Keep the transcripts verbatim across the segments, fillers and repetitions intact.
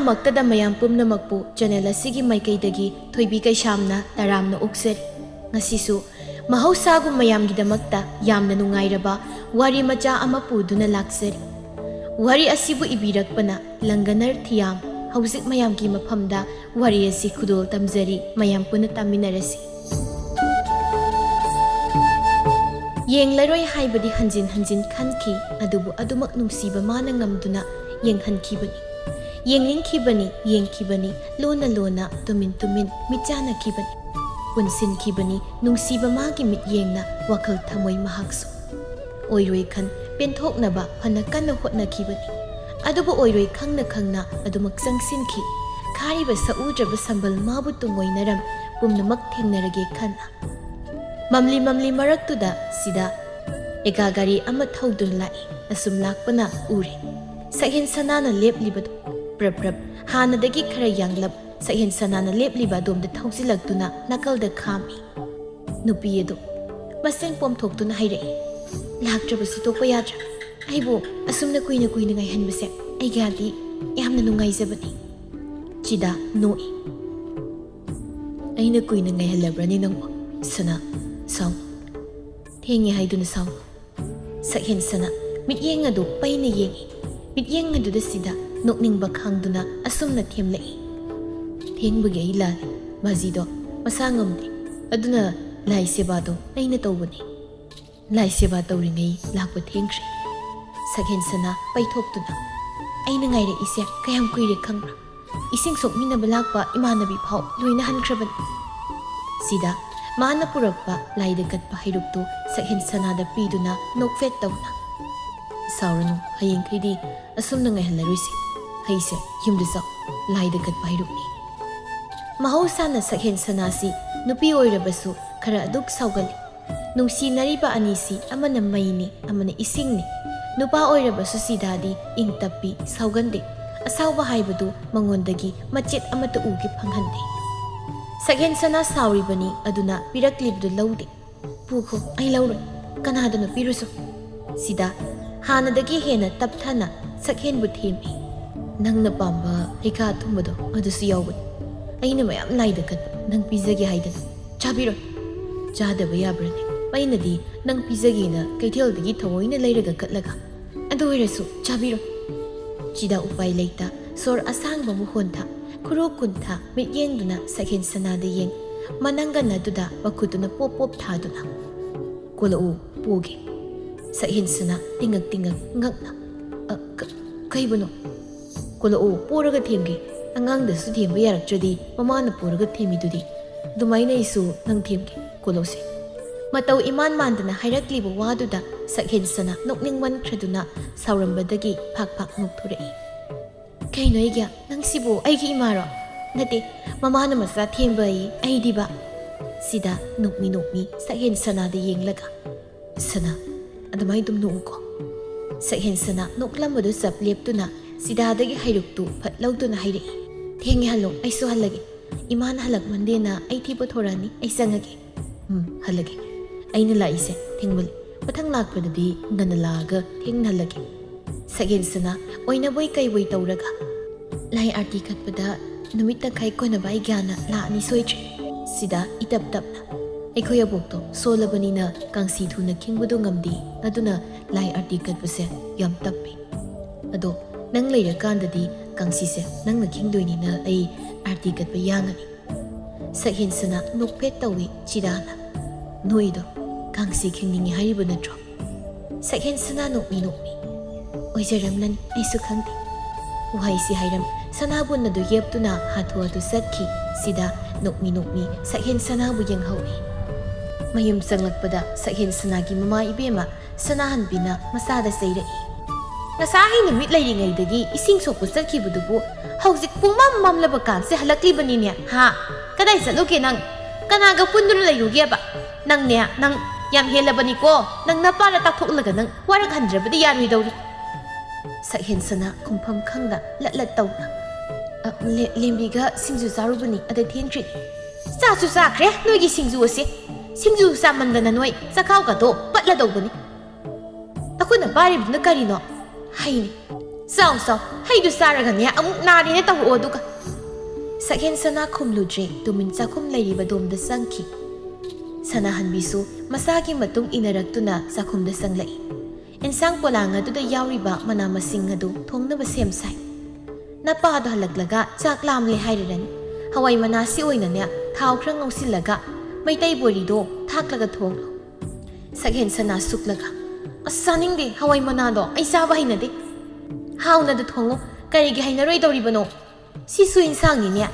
ꯃꯛꯇꯗ ꯃꯌꯥꯝ ꯄꯨꯝꯅꯃꯛꯄꯨ ꯆꯦꯅꯦꯜ ꯑꯁꯤꯒꯤ ꯃꯥꯏꯀꯩꯗꯒꯤ ꯊꯣꯏꯕꯤ ꯀꯩꯁꯥꯝꯅ ꯇꯔꯥꯝꯅ ꯑꯣꯛꯆꯔꯤ꯫ ꯉꯁꯤꯁꯨ ꯃꯍꯧꯁꯥꯒꯨꯝ ꯃꯌꯥꯝꯒꯤꯗꯃꯛꯇ ꯌꯥꯝꯅ ꯅꯨꯡꯉꯥꯏꯔꯕ ꯋꯥꯔꯤ ꯃꯆꯥ ꯑꯃ ꯄꯨꯗꯨꯅ ꯂꯥꯛꯆꯔꯤ꯫ ꯋꯥꯔꯤ ꯑꯁꯤꯕꯨ ꯏꯕꯤꯔꯛꯄꯅ ꯂꯪꯒꯅꯔ ꯊꯤꯌꯥꯝ꯫ ꯍꯧꯖꯤꯛ ꯃꯌꯥꯝꯒꯤ ꯃꯐꯝꯗ ꯋꯥꯔꯤ ꯑꯁꯤ ꯈꯨꯗꯣꯜ ꯇꯝꯖꯔꯤ, ꯃꯌꯥꯝ ꯄꯨꯟꯅ ꯇꯥꯃꯤꯟꯅꯔꯁꯤ꯫ ꯌꯦꯡꯂꯔꯣꯏ ꯍꯥꯏꯕꯗꯤ ꯍꯟꯖꯤꯟ ꯍꯟꯖꯤꯟ ꯈꯟꯈꯤ, ꯑꯗꯨꯕꯨ ꯑꯗꯨꯃꯛ ꯅꯨꯡꯁꯤꯕ ꯃꯥꯅ ꯉꯝꯗꯨꯅ ꯌꯦꯡꯍꯟꯈꯤꯕꯅꯤ꯫ ꯌꯦꯡꯅꯤꯡꯈꯤꯕꯅꯤ, ꯌꯦꯡꯈꯤꯕꯅꯤ, ꯂꯣꯟꯅ ꯂꯣꯟꯅ, ꯇꯨꯃꯤꯟ ꯇꯨꯃꯤꯟ ꯃꯤꯠ ꯆꯥꯟꯅꯈꯤꯕꯅꯤ꯫ ꯄꯨꯟꯁꯤꯟꯈꯤꯕꯅꯤ ꯅꯨꯡꯁꯤꯕ ꯃꯥꯒꯤ ꯃꯤꯠꯌꯦꯡꯅ ꯋꯥꯈꯜ ꯊꯃꯣꯏ ꯃꯍꯥꯛꯁꯨ꯫ ꯑꯣꯏꯔꯣꯏ ꯈꯟ ꯄꯦꯟꯊꯣꯛꯅꯕ ꯐꯅ ꯀꯟꯅ ꯍꯣꯠꯅꯈꯤꯕꯅꯤ꯫ ꯑꯗꯨꯕꯨ ꯑꯣꯏꯔꯣꯏ ꯈꯪꯅ ꯈꯪꯅ ꯑꯗꯨꯃꯛ ꯆꯪꯁꯤꯟꯈꯤ꯫ ꯈꯥꯔꯤꯕ ꯁꯛꯎꯗ꯭ꯔꯕ ꯁꯝꯕꯜ ꯃꯥꯕꯨ ꯇꯨꯡꯑꯣꯏꯅꯔꯝ ꯄꯨꯝꯅꯃꯛ ꯊꯦꯡꯅꯔꯒꯦ ꯈꯟꯅ꯫ ꯃꯝꯂꯤ ꯃꯝꯂꯤ ꯃꯔꯛꯇꯨꯗ ꯁꯤꯗ ꯑꯦꯒꯥ ꯒꯥꯔꯤ ꯑꯃ ꯊꯧꯗꯨꯅ ꯂꯥꯛꯏ꯫ ꯑꯁꯨꯝ ꯂꯥꯛꯄꯅ ꯎꯔꯦ꯫ ꯁꯛꯍꯦꯟ ꯁꯅꯥꯅ ꯂꯦꯞꯂꯤꯕꯗꯨ꯫ ꯄ꯭ꯔꯞ ꯄ꯭ꯔꯞ ꯍꯥꯟꯅꯗꯒꯤ ꯈꯔ ꯌꯥꯡꯂꯞ ꯁꯛꯍꯦꯟ ꯁꯅꯥꯅ ꯂꯦꯞꯂꯤꯕ ꯑꯗꯣꯝꯗ ꯊꯧꯖꯤꯜꯂꯛꯇꯨꯅ ꯅꯥꯀꯜꯗ ꯈꯥꯝꯃꯤ꯫ ꯅꯨꯄꯤ ꯑꯗꯨ ꯃꯁꯦꯡ ꯄꯣꯝꯊꯣꯛꯇꯨꯅ ꯍꯥꯏꯔꯛꯏ, "ꯂꯥꯛꯇ꯭ꯔꯕꯁꯨ ꯇꯣꯛꯄ ꯌꯥꯗ꯭ꯔꯥ? ꯑꯩꯕꯨ ꯑꯁꯨꯝꯅ ꯀꯨꯏꯅ ꯀꯨꯏꯅ ꯉꯥꯏꯍꯟꯕꯁꯦ ꯑꯩꯒꯤꯗꯤ ꯌꯥꯝꯅ ꯅꯨꯡꯉꯥꯏꯖꯕꯅꯤ꯫" ꯁꯤꯗ ꯅꯣꯛꯏ꯫ "ꯑꯩꯅ ꯀꯨꯏꯅ ꯉꯥꯏꯍꯜꯂꯕ꯭ꯔꯅꯦ ꯅꯪꯕꯨ? ꯁꯅꯥ, ꯁꯥꯎ꯫ ꯊꯦꯡꯉꯦ ꯍꯥꯏꯗꯨꯅ ꯁꯥꯎ꯫" ꯁꯛꯍꯦꯟ ꯁꯅꯥ ꯃꯤꯠꯌꯦꯡ ꯑꯗꯨ ꯄꯩꯅ ꯌꯦꯡꯏ꯫ ꯃꯤꯠꯌꯦꯡ ꯑꯗꯨꯗ ꯁꯤꯗ ꯅꯣꯛꯅꯤꯡꯕ ꯈꯥꯡꯗꯨꯅ ꯑꯁꯨꯝꯅ ꯊꯦꯝꯂꯛꯏ꯫ "ꯊꯦꯡꯕꯒꯤ ꯑꯩ ꯂꯥꯜꯂꯤ꯫ ꯃꯥꯖꯤꯗꯣ ꯃꯁꯥ ꯉꯝꯗꯦ꯫ ꯑꯗꯨꯅ ꯂꯥꯏ ꯁꯦꯕꯥꯗꯣ ꯑꯩꯅ ꯇꯧꯕꯅꯤ꯫ ꯂꯥꯏ ꯁꯦꯕꯥ ꯇꯧꯔꯤꯉꯩ ꯂꯥꯛꯄ ꯊꯦꯡꯈ꯭ꯔꯦ꯫" ꯁꯛꯍꯦꯟ ꯁꯅꯥ ꯄꯩꯊꯣꯛꯇꯨꯅ, "ꯑꯩꯅ ꯉꯥꯏꯔꯛꯏꯁꯦ ꯀꯌꯥꯝ ꯀꯨꯏꯔꯦ ꯈꯪꯕ꯭ꯔꯥ? ꯏꯁꯤꯡ ꯁꯣꯛꯃꯤꯟꯅꯕ ꯂꯥꯛꯄ ꯏꯃꯥꯟꯅꯕꯤ ꯐꯥꯎ ꯂꯣꯏꯅ ꯍꯟꯈ꯭ꯔꯕꯅꯤ꯫" ꯁꯤꯗ ꯃꯥꯅ ꯄꯨꯔꯛꯄ ꯂꯥꯏꯗ ꯀꯠꯄ ꯍꯩꯔꯨꯛꯇꯨ ꯁꯛꯍꯦꯟ ꯁꯅꯥꯗ ꯄꯤꯗꯨꯅ ꯅꯣꯛꯐꯦꯠ ꯇꯧꯅ, "ꯁꯥꯎꯔꯅꯨ, ꯍꯌꯦꯡꯈꯩꯗꯤ ꯑꯁꯨꯝꯅ ꯉꯥꯏꯍꯜꯂꯔꯣꯏꯁꯤ꯫ ꯍꯩꯁꯦ, ꯌꯨꯝꯗ ꯆꯥꯎ꯫ ꯂꯥꯏꯗ ꯀꯠꯄ ꯍꯩꯔꯨꯛꯅꯤ꯫" ꯃꯍꯧꯁꯥꯅ ꯁꯛꯍꯦꯟ ꯁꯅꯥꯁꯤ ꯅꯨꯄꯤ ꯑꯣꯏꯔꯕꯁꯨ ꯈꯔ ꯑꯗꯨꯛ ꯁꯥꯎꯒꯜꯂꯤ꯫ ꯅꯨꯡꯁꯤꯅꯔꯤꯕ ꯑꯅꯤꯁꯤ ꯑꯃꯅ ꯃꯩꯅꯤ, ꯑꯃꯅ ꯏꯁꯤꯡꯅꯤ꯫ ꯅꯨꯄꯥ ꯑꯣꯏꯔꯕꯁꯨ ꯁꯤꯗꯥꯗꯤ ꯏꯪ ꯇꯞꯄꯤ, ꯁꯥꯎꯒꯟꯗꯦ꯫ ꯑꯁꯥꯎꯕ ꯍꯥꯏꯕꯗꯨ ꯃꯉꯣꯟꯗꯒꯤ ꯃꯆꯦꯠ ꯑꯃꯠꯇ ꯎꯒꯦ ꯐꯪꯍꯟꯗꯦ꯫ ꯁꯛꯍꯦꯟ ꯁꯅꯥ ꯁꯥꯎꯔꯤꯕꯅꯤ, ꯑꯗꯨꯅ ꯄꯤꯔꯛꯂꯤꯕꯗꯨ ꯂꯧꯗꯦ꯫ "ꯄꯨꯈꯣ, ꯑꯩ ꯂꯧꯔꯣꯏ꯫ ꯀꯅꯥꯗꯅꯣ ꯄꯤꯔꯨꯁꯣ꯫" ꯁꯤꯗ ꯍꯥꯟꯅꯗꯒꯤ ꯍꯦꯟꯅ ꯇꯞꯊꯅ ꯁꯛꯍꯦꯟꯕꯨ ꯊꯦꯝꯃꯤ꯫ "ꯅꯪꯅ ꯄꯥꯝꯕ ꯍꯩꯈꯥ ꯑꯊꯨꯝꯕꯗꯣ ꯑꯗꯨꯁꯨ ꯌꯥꯎꯕꯅꯤ꯫ ꯑꯩꯅ ꯃꯌꯥꯝ ꯂꯥꯏꯗ ꯀꯠꯄ ꯅꯪ ꯄꯤꯖꯒꯦ ꯍꯥꯏꯗꯅ꯫ ꯆꯥꯕꯤꯔꯣ꯫ ꯆꯥꯗꯕ ꯌꯥꯕ꯭ꯔꯅꯦ? ꯑꯩꯅꯗꯤ ꯅꯪ ꯄꯤꯖꯒꯦꯅ ꯀꯩꯊꯦꯜꯗꯒꯤ ꯊꯑꯣꯏꯅ ꯂꯩꯔꯒ ꯀꯠꯂꯒ꯫ ꯑꯗꯨ ꯑꯣꯏꯔꯁꯨ ꯆꯥꯕꯤꯔꯣ꯫" ꯆꯤꯗꯥ ꯎꯄꯥꯏ ꯂꯩꯇ ꯁꯣꯔ ꯑꯁꯥꯡꯕ ꯑꯃ ꯍꯣꯟꯊ, ꯈꯨꯔꯨ ꯀꯨꯟꯊ ꯃꯤꯠꯌꯦꯡꯗꯨꯅ ꯁꯛꯍꯦꯟ ꯁꯅꯥꯗ ꯌꯦꯡ, ꯃꯅꯪꯒꯟ ꯑꯗꯨꯗ ꯃꯈꯨꯠꯇꯨꯅ ꯄꯣꯞ ꯄꯣꯞ ꯊꯥꯗꯨꯅ, "ꯀꯣꯜꯂꯛꯎ, ꯄꯣꯒꯦ꯫" ꯁꯛꯍꯦꯟ ꯁꯅꯥ ꯇꯤꯡꯉꯛ ꯇꯤꯡꯉꯛ ꯉꯛꯅ, "ꯑ, ꯀ-, ꯀꯩꯕꯨꯅꯣ?" "ꯀꯣꯜꯂꯛꯎ, ꯄꯣꯔꯒ ꯊꯦꯝꯒꯦ꯫ ꯑꯉꯥꯡꯗꯁꯨ ꯊꯦꯝꯕ ꯌꯥꯔꯛꯇ꯭ꯔꯗꯤ ꯃꯃꯥꯅ ꯄꯣꯔꯒ ꯊꯦꯝꯃꯤꯗꯨꯗꯤ꯫ ꯑꯗꯨꯃꯥꯏꯅ ꯑꯩꯁꯨ ꯅꯪ ꯊꯦꯝꯒꯦ꯫ ꯀꯣꯜꯂꯛꯎꯁꯦ꯫" ꯃꯇꯧ ꯏꯃꯥꯟ ꯃꯥꯟꯗꯅ ꯍꯥꯏꯔꯛꯂꯤꯕ ꯋꯥꯗꯨꯗ ꯁꯛꯍꯦꯟ ꯁꯅꯥ ꯅꯣꯛꯅꯤꯡꯃꯟꯈ꯭ꯔꯗꯨꯅ ꯁꯥꯎꯔꯝꯕꯗꯒꯤ ꯐꯥꯛ ꯐꯥꯛ ꯅꯣꯛꯊꯣꯔꯛꯏ꯫ "ꯀꯩꯅꯣ ꯑꯩꯒꯤ? ꯅꯪꯁꯤꯕꯨ ꯑꯩꯒꯤ ꯏꯃꯥꯔꯣ? ꯅꯠꯇꯦ, ꯃꯃꯥꯅ ꯃꯆꯥ ꯊꯦꯝꯕ ꯑꯩ, ꯑꯩꯗꯤꯕ꯫" ꯁꯤꯗ ꯅꯣꯛꯃꯤ ꯅꯣꯛꯃꯤ ꯁꯛꯍꯦꯟ ꯁꯅꯥꯗ ꯌꯦꯡꯂꯒ, "ꯁꯅꯥ, ꯑꯗꯨꯃꯥꯏꯅ ꯑꯗꯨꯝ ꯅꯣꯛꯎꯀꯣ꯫" ꯁꯛꯍꯦꯟ ꯁꯅꯥ ꯅꯣꯛꯂꯝꯕꯗꯨ ꯆꯞ ꯂꯦꯞꯇꯨꯅ ꯁꯤꯗꯥꯗꯒꯤ ꯍꯩꯔꯨꯛꯇꯨ ꯐꯠ ꯂꯧꯗꯨꯅ ꯍꯩꯔꯛꯏ꯫ "ꯊꯦꯡꯉꯦ, ꯍꯜꯂꯣ, ꯑꯩꯁꯨ ꯍꯜꯂꯒꯦ꯫ ꯏꯃꯥꯅ ꯍꯜꯂꯛꯃꯟꯗꯦꯅ ꯑꯩ ꯊꯤꯕ ꯊꯣꯔꯛꯑꯅꯤ, ꯑꯩ ꯆꯪꯉꯒꯦ꯫" "ꯎꯝ, ꯍꯜꯂꯒꯦ꯫ ꯑꯩꯅ ꯂꯥꯛꯏꯁꯦ ꯊꯦꯡꯃꯜꯂꯦ꯫ ꯃꯊꯪ ꯂꯥꯛꯄꯗꯗꯤ ꯉꯟꯅ ꯂꯥꯛꯑꯒ ꯊꯦꯡꯅ ꯍꯜꯂꯒꯦ꯫" ꯁꯛꯍꯦꯟ ꯁꯅꯥ ꯑꯣꯏꯅꯕꯣꯏ ꯀꯩꯕꯣꯏ ꯇꯧꯔꯒ, "ꯂꯥꯏ ꯑꯥꯔꯇꯤ ꯀꯠꯄꯗ ꯅꯨꯃꯤꯠ ꯇꯪꯈꯥꯏ ꯀꯣꯟꯅꯕ ꯑꯩ ꯒ꯭ꯌꯥꯟꯅ ꯂꯥꯛꯑꯅꯤ ꯁꯣꯏꯗ꯭ꯔꯦ꯫" ꯁꯤꯗ ꯏꯇꯞ ꯇꯞꯅ, "ꯑꯩꯈꯣꯏ ꯑꯕꯣꯛꯇꯣ ꯁꯣꯜꯂꯕꯅꯤꯅ ꯀꯥꯡꯁꯤ ꯊꯨꯅ ꯈꯤꯡꯕꯗꯣ ꯉꯝꯗꯦ, ꯑꯗꯨꯅ ꯂꯥꯏ ꯑꯥꯔꯇꯤ ꯀꯠꯄꯁꯦ ꯌꯥꯝ ꯇꯞꯄꯦ꯫ ꯑꯗꯣ ꯅꯪ ꯂꯩꯔꯀꯥꯟꯗꯗꯤ ꯀꯥꯡꯁꯤꯁꯦ ꯅꯪꯅ ꯈꯤꯡꯗꯣꯏꯅꯤꯅ ꯑꯩ ꯑꯥꯔꯇꯤ ꯀꯠꯄ ꯌꯥꯡꯉꯅꯤ꯫" ꯁꯛꯍꯦꯟ ꯁꯅꯥ ꯅꯣꯛꯐꯦꯠ ꯇꯧꯏ ꯆꯤꯗꯥꯅ꯫ "ꯅꯣꯏꯗꯣ ꯀꯥꯡꯁꯤ ꯈꯤꯡꯅꯤꯡꯉꯤ ꯍꯥꯏꯔꯤꯕ ꯅꯠꯇ꯭ꯔꯣ?" ꯁꯛꯍꯦꯟ ꯁꯅꯥ ꯅꯣꯛꯃꯤ ꯅꯣꯛꯃꯤ, "ꯑꯣꯏꯖꯔꯝꯂꯅꯤ, ꯑꯩꯁꯨ ꯈꯪꯗꯦ꯫" ꯋꯥꯍꯩꯁꯤ ꯍꯥꯏꯔꯝ ꯁꯅꯥꯕꯨꯟ ꯑꯗꯨ ꯌꯦꯞꯇꯨꯅ ꯍꯥꯊꯨ ꯍꯥꯊꯨ ꯆꯠꯈꯤ꯫ ꯁꯤꯗ ꯅꯣꯛꯃꯤ ꯅꯣꯛꯃꯤ ꯁꯛꯍꯦꯟ ꯁꯅꯥꯕꯨ ꯌꯦꯡꯍꯧꯏ꯫ ꯃꯌꯨꯝ ꯆꯪꯂꯛꯄꯗ ꯁꯛꯍꯦꯟ ꯁꯅꯥꯒꯤ ꯃꯃꯥ ꯏꯕꯦꯝꯃ ꯁꯅꯥꯍꯟꯕꯤꯅ ꯃꯆꯥꯗ ꯆꯩꯔꯛꯏ꯫ "ꯉꯁꯥꯏ ꯅꯨꯃꯤꯠ ꯂꯩꯔꯤꯉꯩꯗꯒꯤ ꯏꯁꯤꯡ ꯁꯣꯛꯄ ꯆꯠꯈꯤꯕꯗꯨꯕꯨ ꯍꯧꯖꯤꯛ ꯄꯨꯡꯃꯝ ꯃꯝꯂꯕ ꯀꯥꯟꯁꯦ ꯍꯜꯂꯛꯂꯤꯕꯅꯤꯅꯦ, ꯍꯥ? ꯀꯗꯥꯏ ꯆꯠꯂꯨꯒꯦ ꯅꯪ? ꯀꯅꯥꯒ ꯄꯨꯟꯗꯨꯅ ꯂꯩꯔꯨꯒꯦꯕ? ꯅꯪꯅꯦ, ꯅꯪ ꯌꯥꯝ ꯍꯦꯜꯂꯕꯅꯤꯀꯣ꯫ ꯅꯪ ꯅꯄꯥꯅ ꯇꯥꯛꯊꯣꯛꯂꯒ ꯅꯪ ꯋꯥꯔꯛꯍꯟꯗ꯭ꯔꯕꯗꯤ ꯌꯥꯔꯣꯏꯗꯧꯔꯤ꯫" ꯁꯛꯍꯦꯟ ꯁꯅꯥ ꯈꯨꯝꯐꯝ ꯈꯪꯗ ꯂꯠ ꯂꯠ ꯇꯧꯅ, "ꯑ, ꯂꯦ-, ꯂꯦꯝꯕꯤꯒ ꯁꯤꯡꯖꯨ ꯆꯥꯔꯨꯕꯅꯤ, ꯑꯗ ꯊꯦꯡꯈ꯭ꯔꯤꯅꯤ꯫" "ꯆꯥꯁꯨ ꯆꯥꯈ꯭ꯔꯦ ꯅꯣꯏꯒꯤ ꯁꯤꯡꯖꯨ ꯑꯁꯦ꯫ ꯁꯤꯡꯖꯨ ꯆꯥꯃꯟꯗꯅ ꯅꯣꯏ ꯆꯈꯥꯎꯒꯗꯣ ꯄꯠꯂꯗꯧꯕꯅꯤ꯫ ꯑꯩꯈꯣꯏꯅ ꯄꯥꯏꯔꯤꯕꯗꯨꯅ ꯀꯔꯤꯅꯣ? ꯍꯩꯅꯤ꯫ "ꯆꯥꯎ ꯆꯥꯎ, ꯍꯩꯗꯨ ꯆꯥꯔꯒꯅꯦ ꯑꯃꯨꯛ ꯅꯥꯔꯦꯅ ꯇꯧꯔꯛꯑꯣ ꯑꯗꯨꯒ꯫" ꯁꯛꯍꯦꯟ ꯁꯅꯥ ꯈꯨꯝꯂꯨꯗ꯭ꯔꯦ, ꯇꯨꯃꯤꯟ ꯆꯥꯛꯈꯨꯝ ꯂꯩꯔꯤꯕ ꯗꯣꯝꯗ ꯆꯪꯈꯤ꯫ ꯁꯅꯥꯍꯟꯕꯤꯁꯨ ꯃꯁꯥꯒꯤ ꯃꯇꯨꯡ ꯏꯟꯅꯔꯛꯇꯨꯅ ꯆꯥꯛꯈꯨꯝꯗ ꯆꯪꯂꯛꯏ꯫ ꯏꯟꯁꯥꯡ ꯄꯣꯂꯥꯡ ꯑꯗꯨꯗ ꯌꯥꯎꯔꯤꯕ ꯃꯅꯥ ꯃꯁꯤꯡ ꯑꯗꯨ ꯊꯣꯡꯅꯕ ꯁꯦꯝ ꯁꯥꯏ꯫ "ꯅꯄꯥꯗꯣ ꯍꯜꯂꯛꯂꯒ ꯆꯥꯛ ꯂꯥꯝꯂꯦ ꯍꯥꯏꯔꯔꯅꯤ꯫ ꯍꯋꯥꯏ ꯃꯅꯥꯁꯤ ꯑꯣꯏꯅꯅꯦ ꯊꯥꯎ ꯈꯔ ꯉꯧꯁꯤꯜꯂꯒ ꯃꯩꯇꯩ ꯕꯣꯔꯤꯗꯣ ꯊꯥꯛꯂꯒ ꯊꯣꯡꯂꯣ꯫" ꯁꯛꯍꯦꯟ ꯁꯅꯥ ꯁꯨꯛꯂꯒ, "ꯑꯁ, ꯆꯥꯅꯤꯡꯗꯦ, ꯍꯋꯥꯏ ꯃꯅꯥꯗꯣ ꯑꯩ ꯆꯥꯕ ꯍꯩꯅꯗꯦ꯫ ꯍꯥꯎꯅꯗ ꯊꯣꯡꯉꯣ, ꯀꯔꯤꯒꯤ ꯍꯩꯅꯔꯣꯏꯗꯧꯔꯤꯕꯅꯣ? ꯁꯤꯁꯨ ꯏꯟꯁꯥꯡꯅꯤꯅꯦ꯫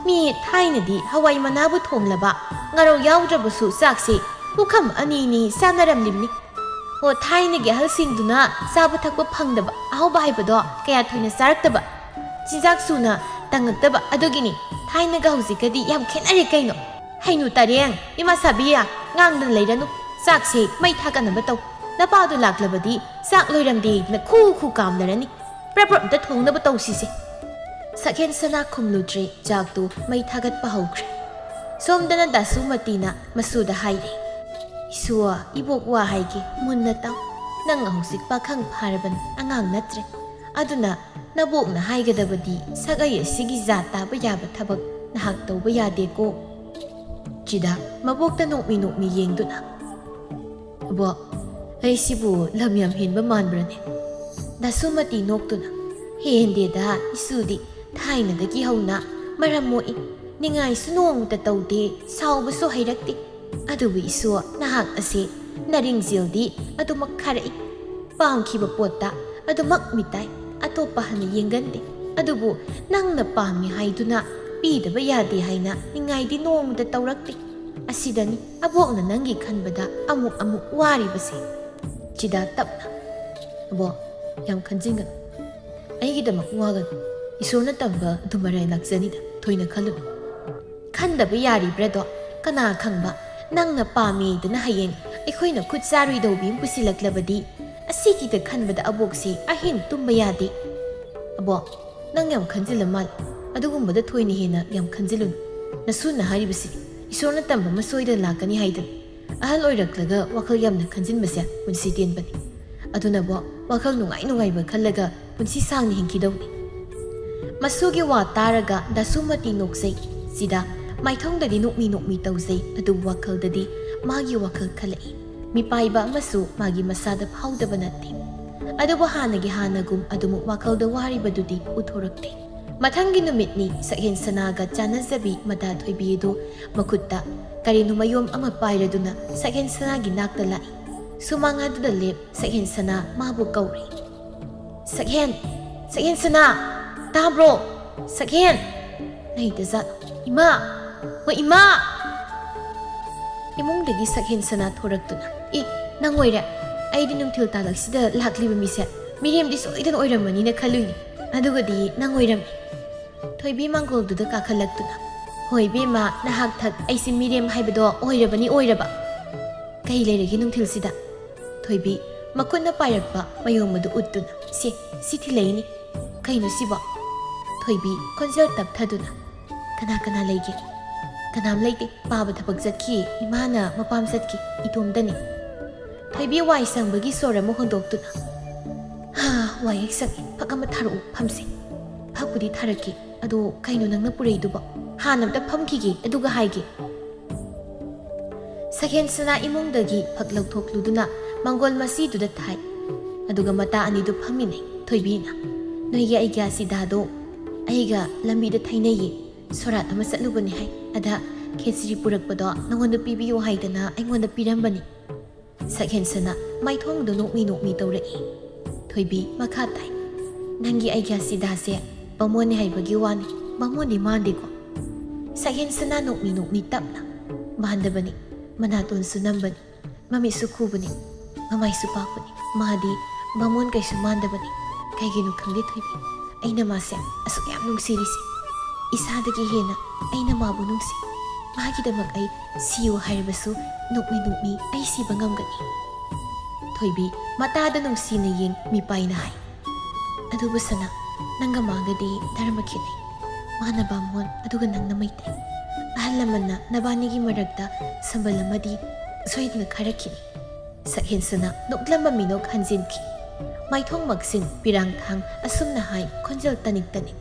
ꯃꯤ ꯊꯥꯏꯅꯗꯤ ꯍꯋꯥꯏ ꯃꯅꯥꯕꯨ ꯊꯣꯡꯂꯕ, ꯉꯥꯔꯧ ꯌꯥꯎꯗ꯭ꯔꯕꯁꯨ ꯆꯥꯛꯁꯦ ꯄꯨꯈꯝ ꯑꯅꯤ ꯑꯅꯤ ꯆꯥꯅꯔꯝꯂꯤꯕꯅꯤ꯫ ꯑꯣ, ꯊꯥꯏꯅꯒꯤ ꯑꯍꯜꯁꯤꯡꯗꯨꯅ ꯆꯥꯕ ꯊꯛꯄ ꯐꯪꯗꯕ, ꯑꯍꯥꯎꯕ ꯍꯥꯏꯕꯗꯣ ꯀꯌꯥ ꯊꯣꯏꯅ ꯆꯥꯔꯛꯇꯕ, ꯆꯤꯟꯖꯥꯛ ꯁꯨꯅ ꯇꯪꯉꯛꯇꯕ ꯑꯗꯨꯒꯤꯅꯤ꯫ ꯊꯥꯏꯅꯒ ꯍꯧꯖꯤꯛꯀꯗꯤ ꯌꯥꯝ ꯈꯦꯠꯅꯔꯦ ꯀꯩꯅꯣ꯫ ꯍꯩꯅꯨ ꯇꯔꯦꯡ, ꯏꯃꯥ ꯁꯥꯕꯤ, ꯉꯥꯡꯗꯅ ꯂꯩꯔꯅꯨ꯫ ꯆꯥꯛꯁꯦ ꯃꯩ ꯊꯥꯒꯠꯅꯕ ꯇꯧ꯫ ꯅꯄꯥꯗꯨ ꯂꯥꯛꯂꯕꯗꯤ ꯆꯥꯛ ꯂꯣꯏꯔꯝꯗꯦꯅ ꯈꯨ ꯈꯨ ꯀꯥꯝꯂꯔꯅꯤ꯫ ꯄ꯭ꯔꯞ ꯄ꯭ꯔꯞ ꯑꯝꯇ ꯊꯣꯡꯅꯕ ꯇꯧꯁꯤꯁꯦ꯫" ꯁꯛꯍꯦꯟ ꯁꯅꯥ ꯈꯨꯝꯂꯨꯗ꯭ꯔꯦ, ꯆꯥꯛꯇꯨ ꯃꯩ ꯊꯥꯒꯠꯄ ꯍꯧꯈ꯭ꯔꯦ꯫ ꯁꯣꯝꯗꯅ ꯗꯥꯁꯨꯃꯇꯤꯅ ꯃꯁꯨꯗ ꯍꯥꯏꯔꯦ, "ꯏꯁꯨ, ꯏꯕꯣꯛ ꯋꯥ ꯍꯥꯏꯒꯦ, ꯃꯨꯟꯅ ꯇꯥꯎ꯫ ꯅꯪ ꯍꯧꯖꯤꯛ ꯄꯥꯈꯪ ꯐꯥꯔꯕꯅꯤ, ꯑꯉꯥꯡ ꯅꯠꯇ꯭ꯔꯦ꯫ ꯑꯗꯨꯅ ꯅꯕꯣꯛꯅ ꯍꯥꯏꯒꯗꯕꯗꯤ ꯁꯥꯒꯩ ꯑꯁꯤꯒꯤ ꯖꯥꯠ ꯇꯥꯕ ꯌꯥꯕ ꯊꯕꯛ ꯅꯍꯥꯛ ꯇꯧꯕ ꯌꯥꯗꯦꯀꯣ꯫" ꯆꯤꯗꯥ ꯃꯕꯣꯛꯇ ꯅꯣꯛꯃꯤ ꯅꯣꯛꯃꯤ ꯌꯦꯡꯗꯨꯅ, "ꯑꯕꯣꯛ, ꯑꯩꯁꯤꯕꯨ ꯂꯝ ꯌꯥꯝ ꯍꯦꯟꯕ ꯃꯥꯟꯕ꯭ꯔꯅꯦ?" ꯗꯥꯁꯨꯃꯇꯤ ꯅꯣꯛꯇꯨꯅ, "ꯍꯦꯟꯗꯦꯗ, ꯏꯁꯨꯗꯤ ꯊꯥꯏꯅꯗꯒꯤ ꯍꯧꯅ ꯃꯔꯝ ꯃꯣꯛꯏ꯫ ꯅꯤꯡꯉꯥꯏꯁꯨ ꯅꯣꯡꯃꯇ ꯇꯧꯗꯦ, ꯁꯥꯎꯕꯁꯨ ꯍꯩꯔꯛꯇꯦ꯫ ꯑꯗꯨꯕꯨ ꯏꯁꯨ, ꯅꯍꯥꯛ ꯑꯁꯦ ꯅꯔꯤꯡꯖꯦꯜꯗꯤ ꯑꯗꯨꯃꯛ ꯈꯥꯔꯛꯏ꯫ ꯄꯥꯝꯈꯤꯕ ꯄꯣꯠꯇ ꯑꯗꯨꯃꯛ ꯃꯤꯇꯥꯏ, ꯑꯇꯣꯞꯄ ꯍꯟꯅ ꯌꯦꯡꯒꯟꯗꯦ꯫ ꯑꯗꯨꯕꯨ ꯅꯪꯅ ꯄꯥꯝꯃꯤ ꯍꯥꯏꯗꯨꯅ ꯄꯤꯗꯕ ꯌꯥꯗꯦ ꯍꯥꯏꯅ ꯅꯤꯡꯉꯥꯏꯗꯤ ꯅꯣꯡꯃꯇ ꯇꯧꯔꯛꯇꯦ꯫ ꯑꯁꯤꯗꯅꯤ ꯑꯕꯣꯛꯅ ꯅꯪꯒꯤ ꯈꯟꯕꯗ ꯑꯃꯨꯛ ꯑꯃꯨꯛ ꯋꯥꯔꯤꯕꯁꯦ꯫" ꯆꯤꯗꯥ ꯇꯞꯅ, "ꯑꯕꯣꯛ, ꯌꯥꯝ ꯈꯟꯖꯤꯟꯒꯅꯨ꯫ ꯑꯩꯒꯤꯗꯃꯛ ꯋꯥꯒꯅꯨ꯫ ꯏꯁꯣꯔꯅ ꯇꯝꯕ ꯑꯗꯨ ꯃꯔꯥꯏ ꯂꯥꯛꯆꯅꯤꯗ, ꯊꯣꯏꯅ ꯈꯜꯂꯨꯅꯨ꯫" "ꯈꯟꯗꯕ ꯌꯥꯔꯤꯕ꯭ꯔꯗꯣ? ꯀꯅꯥ ꯈꯪꯕ, ꯅꯪꯅ ꯄꯥꯝꯃꯦꯗꯅ ꯍꯌꯦꯡ ꯑꯩꯈꯣꯏꯅ ꯈꯨꯠ ꯆꯥꯔꯣꯏꯗꯧꯕꯤ ꯑꯃ ꯄꯨꯁꯤꯜꯂꯛꯂꯕꯗꯤ?" ꯑꯁꯤꯒꯤꯗ ꯈꯟꯕꯗ ꯑꯕꯣꯛꯁꯦ ꯑꯍꯤꯡ ꯇꯨꯝꯕ ꯌꯥꯗꯦ꯫ "ꯑꯕꯣꯛ, ꯅꯪ ꯌꯥꯝ ꯈꯟꯖꯤꯜꯂ ꯃꯥꯜꯂꯦ꯫ ꯑꯗꯨꯒꯨꯝꯕꯗ ꯊꯣꯏꯅ ꯍꯦꯟꯅ ꯌꯥꯝ ꯈꯟꯖꯤꯜꯂꯨꯅꯨ꯫ ꯅꯁꯨꯅ ꯍꯥꯏꯔꯤꯕꯁꯤꯗꯤ ꯏꯁꯣꯔꯅ ꯇꯝꯕ ꯑꯃ ꯁꯣꯏꯗꯅ ꯂꯥꯛꯀꯅꯤ ꯍꯥꯏꯗꯅ꯫ ꯑꯍꯜ ꯑꯣꯏꯔꯛꯂꯒ ꯋꯥꯈꯜ ꯌꯥꯝꯅ ꯈꯟꯖꯤꯟꯕꯁꯦ ꯄꯨꯟꯁꯤ ꯇꯦꯟꯕꯅꯤ꯫ ꯑꯗꯨꯅꯕꯣ, ꯋꯥꯈꯜ ꯅꯨꯡꯉꯥꯏ ꯅꯨꯡꯉꯥꯏꯕ ꯈꯜꯂꯒ ꯄꯨꯟꯁꯤ ꯁꯥꯡꯅ ꯍꯤꯡꯈꯤꯗꯧꯅꯤ꯫ ꯃꯁꯨꯒꯤ ꯋꯥ ꯇꯥꯔꯒ ꯗꯥꯁꯨꯃꯇꯤ ꯅꯣꯛꯆꯩ꯫ ꯁꯤꯗ ꯃꯥꯏꯊꯣꯡꯗꯗꯤ ꯅꯣꯛꯃꯤ ꯅꯣꯛꯃꯤ ꯇꯧꯖꯩ, ꯑꯗꯨꯕꯨ ꯋꯥꯈꯜꯗꯗꯤ ꯃꯥꯒꯤ ꯋꯥꯈꯜ ꯈꯜꯂꯛꯏ꯫ ꯃꯤꯄꯥꯏꯕ ꯑꯃꯁꯨ ꯃꯥꯒꯤ ꯃꯁꯥꯗ ꯐꯥꯎꯗꯕ ꯅꯠꯇꯦ꯫ ꯑꯗꯨꯕꯨ ꯍꯥꯟꯅꯒꯤ ꯍꯥꯟꯅꯒꯨꯝ ꯑꯗꯨꯃꯛ ꯋꯥꯈꯜꯗ ꯋꯥꯔꯤꯕꯗꯨꯗꯤ ꯎꯊꯣꯔꯛꯇꯦ꯫ ꯃꯊꯪꯒꯤ ꯅꯨꯃꯤꯠꯅꯤ ꯁꯛꯍꯦꯟ ꯁꯅꯥꯒ ꯆꯥꯟꯅꯖꯕꯤ ꯃꯇꯥ ꯊꯣꯏꯕꯤ ꯑꯗꯨ ꯃꯈꯨꯠꯇ ꯀꯔꯤꯅꯣ ꯃꯌꯣꯝ ꯑꯃ ꯄꯥꯏꯔꯗꯨꯅ ꯁꯛꯍꯦꯟ ꯁꯅꯥꯒꯤ ꯅꯥꯛꯇ ꯂꯥꯛꯏ꯫ ꯁꯨꯃꯥꯡ ꯑꯗꯨꯗ ꯂꯦꯞ ꯁꯛꯍꯦꯟ ꯁꯅꯥ ꯃꯥꯕꯨ ꯀꯧꯔꯤ꯫ "ꯁꯛꯍꯦꯟ! ꯁꯛꯍꯦꯟ ꯁꯅꯥ! ꯇꯥꯕ꯭ꯔꯣ? ꯁꯛꯍꯦꯟ!" ꯂꯩꯇꯖꯥꯠ꯫ "ꯏꯃꯥ! ꯍꯣ ꯏꯃꯥ!" ꯏꯃꯨꯡꯗꯒꯤ ꯁꯛꯍꯦꯟ ꯁꯅꯥ ꯊꯣꯔꯛꯇꯨꯅ, "ꯏ, ꯅꯪ ꯑꯣꯏꯔꯦ? ꯑꯩꯗꯤ ꯅꯨꯡꯊꯤꯜ ꯇꯥꯂꯛꯁꯤꯗ ꯂꯥꯛꯂꯤꯕ ꯃꯤꯁꯦ ꯃꯤꯔꯦꯝꯗꯤ ꯁꯣꯏꯗꯅ ꯑꯣꯏꯔꯝꯃꯅꯤꯅ ꯈꯜꯂꯨꯏꯅꯤ꯫ ꯑꯗꯨꯒꯗꯤ ꯅꯪ ꯑꯣꯏꯔꯝꯃꯤ!" ꯊꯣꯏꯕꯤ ꯃꯥꯡꯒꯣꯜꯗꯨꯗ ꯀꯥꯈꯠꯂꯛꯇꯨꯅ, "ꯍꯣꯏ ꯏꯕꯦꯝꯃ, ꯅꯍꯥꯛ ꯊꯛ ꯑꯩꯁꯦ ꯃꯤꯔꯦꯝ ꯍꯥꯏꯕꯗꯣ ꯑꯣꯏꯔꯕꯅꯤ, ꯑꯣꯏꯔꯕ!" "ꯀꯩ ꯂꯩꯔꯒꯦ ꯅꯨꯡꯊꯤꯜꯁꯤꯗ?" ꯊꯣꯏꯕꯤ ꯃꯈꯨꯠꯅ ꯄꯥꯏꯔꯛꯄ ꯃꯌꯣꯝ ꯑꯗꯨ ꯎꯠꯇꯨꯅ, "ꯁꯦ, ꯁꯤ ꯊꯤꯜꯂꯛꯏꯅꯤ꯫ ꯀꯩꯅꯣ ꯁꯤꯕꯣ?" ꯊꯣꯏꯕꯤ ꯈꯣꯟꯖꯦꯜ ꯇꯞꯊꯗꯨꯅ, "ꯀꯅꯥ ꯀꯅꯥ ꯂꯩꯒꯦ?" "ꯀꯅꯥꯝ ꯂꯩꯇꯦ꯫ ꯄꯥꯕ ꯊꯕꯛ ꯆꯠꯈꯤ꯫ ꯏꯃꯥꯅ ꯃꯄꯥꯝ ꯆꯠꯈꯤ꯫ ꯏꯇꯣꯝꯗꯅꯤ꯫" ꯊꯣꯏꯕꯤ ꯋꯥꯏ ꯁꯪꯕꯒꯤ ꯁꯣꯔ ꯑꯃ ꯍꯣꯟꯗꯣꯛꯇꯨꯅ, "ꯍꯥ, ꯋꯥꯏ ꯍꯦꯛ ꯁꯪꯉꯦ꯫ ꯐꯛ ꯑꯃ ꯊꯥꯔꯛꯎ, ꯐꯝꯁꯦ꯫" "ꯐꯛꯄꯨꯗꯤ ꯊꯥꯔꯛꯀꯦ꯫ ꯑꯗꯣ ꯀꯩꯅꯣ ꯅꯪꯅ ꯄꯨꯔꯛꯏꯗꯨꯕꯣ? ꯍꯥꯟꯅ ꯑꯝꯇ ꯐꯝꯈꯤꯒꯦ, ꯑꯗꯨꯒ ꯍꯥꯏꯒꯦ꯫" ꯁꯛꯍꯦꯟ ꯁꯅꯥ ꯏꯃꯨꯡꯗꯒꯤ ꯐꯛ ꯂꯧꯊꯣꯛꯂꯨꯗꯨꯅ ꯃꯥꯡꯒꯣꯜ ꯃꯁꯤꯗꯨꯗ ꯊꯥꯏ꯫ ꯑꯗꯨꯒ ꯃꯇꯥ ꯑꯅꯤꯗꯨ ꯐꯝꯃꯤꯟꯅꯩ꯫ ꯊꯣꯏꯕꯤꯅ, "ꯅꯣꯏꯒꯤ ꯑꯩꯒ꯭ꯌꯥ ꯁꯤꯗꯥꯗꯣ ꯑꯩꯒ ꯂꯝꯕꯤꯗ ꯊꯩꯅꯩꯌꯦ꯫ ꯁꯣꯔꯥꯠ ꯑꯃ ꯆꯠꯂꯨꯕꯅꯦ ꯍꯥꯏ꯫ ꯑꯗ ꯈꯦꯆ꯭ꯔꯤ ꯄꯨꯔꯛꯄꯗꯣ ꯅꯉꯣꯟꯗ ꯄꯤꯕꯤꯌꯨ ꯍꯥꯏꯗꯅ ꯑꯩꯉꯣꯟꯗ ꯄꯤꯔꯝꯕꯅꯤ꯫" ꯁꯛꯍꯦꯟ ꯁꯅꯥ ꯃꯥꯏꯊꯣꯡꯗꯣ ꯅꯣꯛꯃꯤ ꯅꯣꯛꯃꯤ ꯇꯧꯔꯛꯏ꯫ ꯊꯣꯏꯕꯤ ꯃꯈꯥ ꯇꯥꯏ, "ꯅꯪꯒꯤ ꯑꯩꯒ꯭ꯌꯥ ꯁꯤꯗꯥꯁꯦ ꯕꯥꯃꯣꯟꯅꯤ ꯍꯥꯏꯕꯒꯤ ꯋꯥꯅꯤ, ꯕꯥꯃꯣꯟꯗꯤ ꯃꯥꯟꯗꯦꯀꯣ꯫" ꯁꯛꯍꯦꯟ ꯁꯅꯥ ꯅꯣꯛꯃꯤ ꯅꯣꯛꯃꯤ ꯇꯞꯅ, "ꯃꯥꯟꯗꯕꯅꯤ, ꯃꯅꯥꯇꯣꯟꯁꯨ ꯅꯝꯕꯅꯤ, ꯃꯃꯤꯠꯁꯨ ꯈꯨꯕꯅꯤ, ꯃꯃꯥꯏꯁꯨ ꯄꯥꯛꯄꯅꯤ꯫ ꯃꯥꯗꯤ ꯕꯥꯃꯣꯟ ꯀꯩꯁꯨ ꯃꯥꯟꯗꯕꯅꯤ꯫ ꯀꯩꯒꯤꯅꯣ ꯈꯪꯗꯦ ꯊꯣꯏꯕꯤ, ꯑꯩꯅ ꯃꯥꯁꯦ ꯑꯁꯨꯛ ꯌꯥꯝ ꯅꯨꯡꯁꯤꯔꯤꯁꯦ꯫ ꯏꯁꯥꯗꯒꯤ ꯍꯦꯟꯅ ꯑꯩꯅ ꯃꯥꯕꯨ ꯅꯨꯡꯁꯤ꯫ ꯃꯥꯒꯤꯗꯃꯛ ꯑꯩ ꯁꯤꯌꯨ ꯍꯥꯏꯔꯕꯁꯨ ꯅꯣꯛꯃꯤ ꯅꯣꯛꯃꯤ ꯑꯩ ꯁꯤꯕ ꯉꯝꯒꯅꯤ꯫" ꯊꯣꯏꯕꯤ ꯃꯇꯥꯗ ꯅꯨꯡꯁꯤꯅ ꯌꯦꯡ ꯃꯤꯄꯥꯏꯅ ꯍꯥꯏ, "ꯑꯗꯨꯕꯨ ꯁꯅꯥ, ꯅꯪꯒ ꯃꯥꯒꯗꯤ ꯙꯔꯃ ꯈꯦꯠꯅꯩ꯫ ꯃꯥꯅ ꯕꯥꯃꯣꯟ, ꯑꯗꯨꯒ ꯅꯪꯅ ꯃꯩꯇꯩ꯫ ꯑꯍꯜ ꯂꯃꯟꯅ ꯅꯕꯥꯅꯤꯒꯤ ꯃꯔꯛꯇ ꯁꯝꯕꯜ ꯑꯃꯗꯤ ꯁꯣꯏꯗꯅ ꯈꯥꯏꯔꯛꯈꯤꯅꯤ꯫" ꯁꯛꯍꯦꯟ ꯁꯅꯥ ꯅꯣꯛꯂꯝꯕ ꯃꯤꯅꯣꯛ ꯍꯟꯖꯤꯟꯈꯤ꯫ ꯃꯥꯏꯊꯣꯡ ꯃꯛꯁꯤꯟ ꯄꯤꯔꯥꯡꯊꯥꯡ ꯑꯁꯨꯝꯅ ꯍꯥꯏ ꯈꯣꯟꯖꯦꯜ ꯇꯅꯤꯛ ꯇꯅꯤꯛ꯫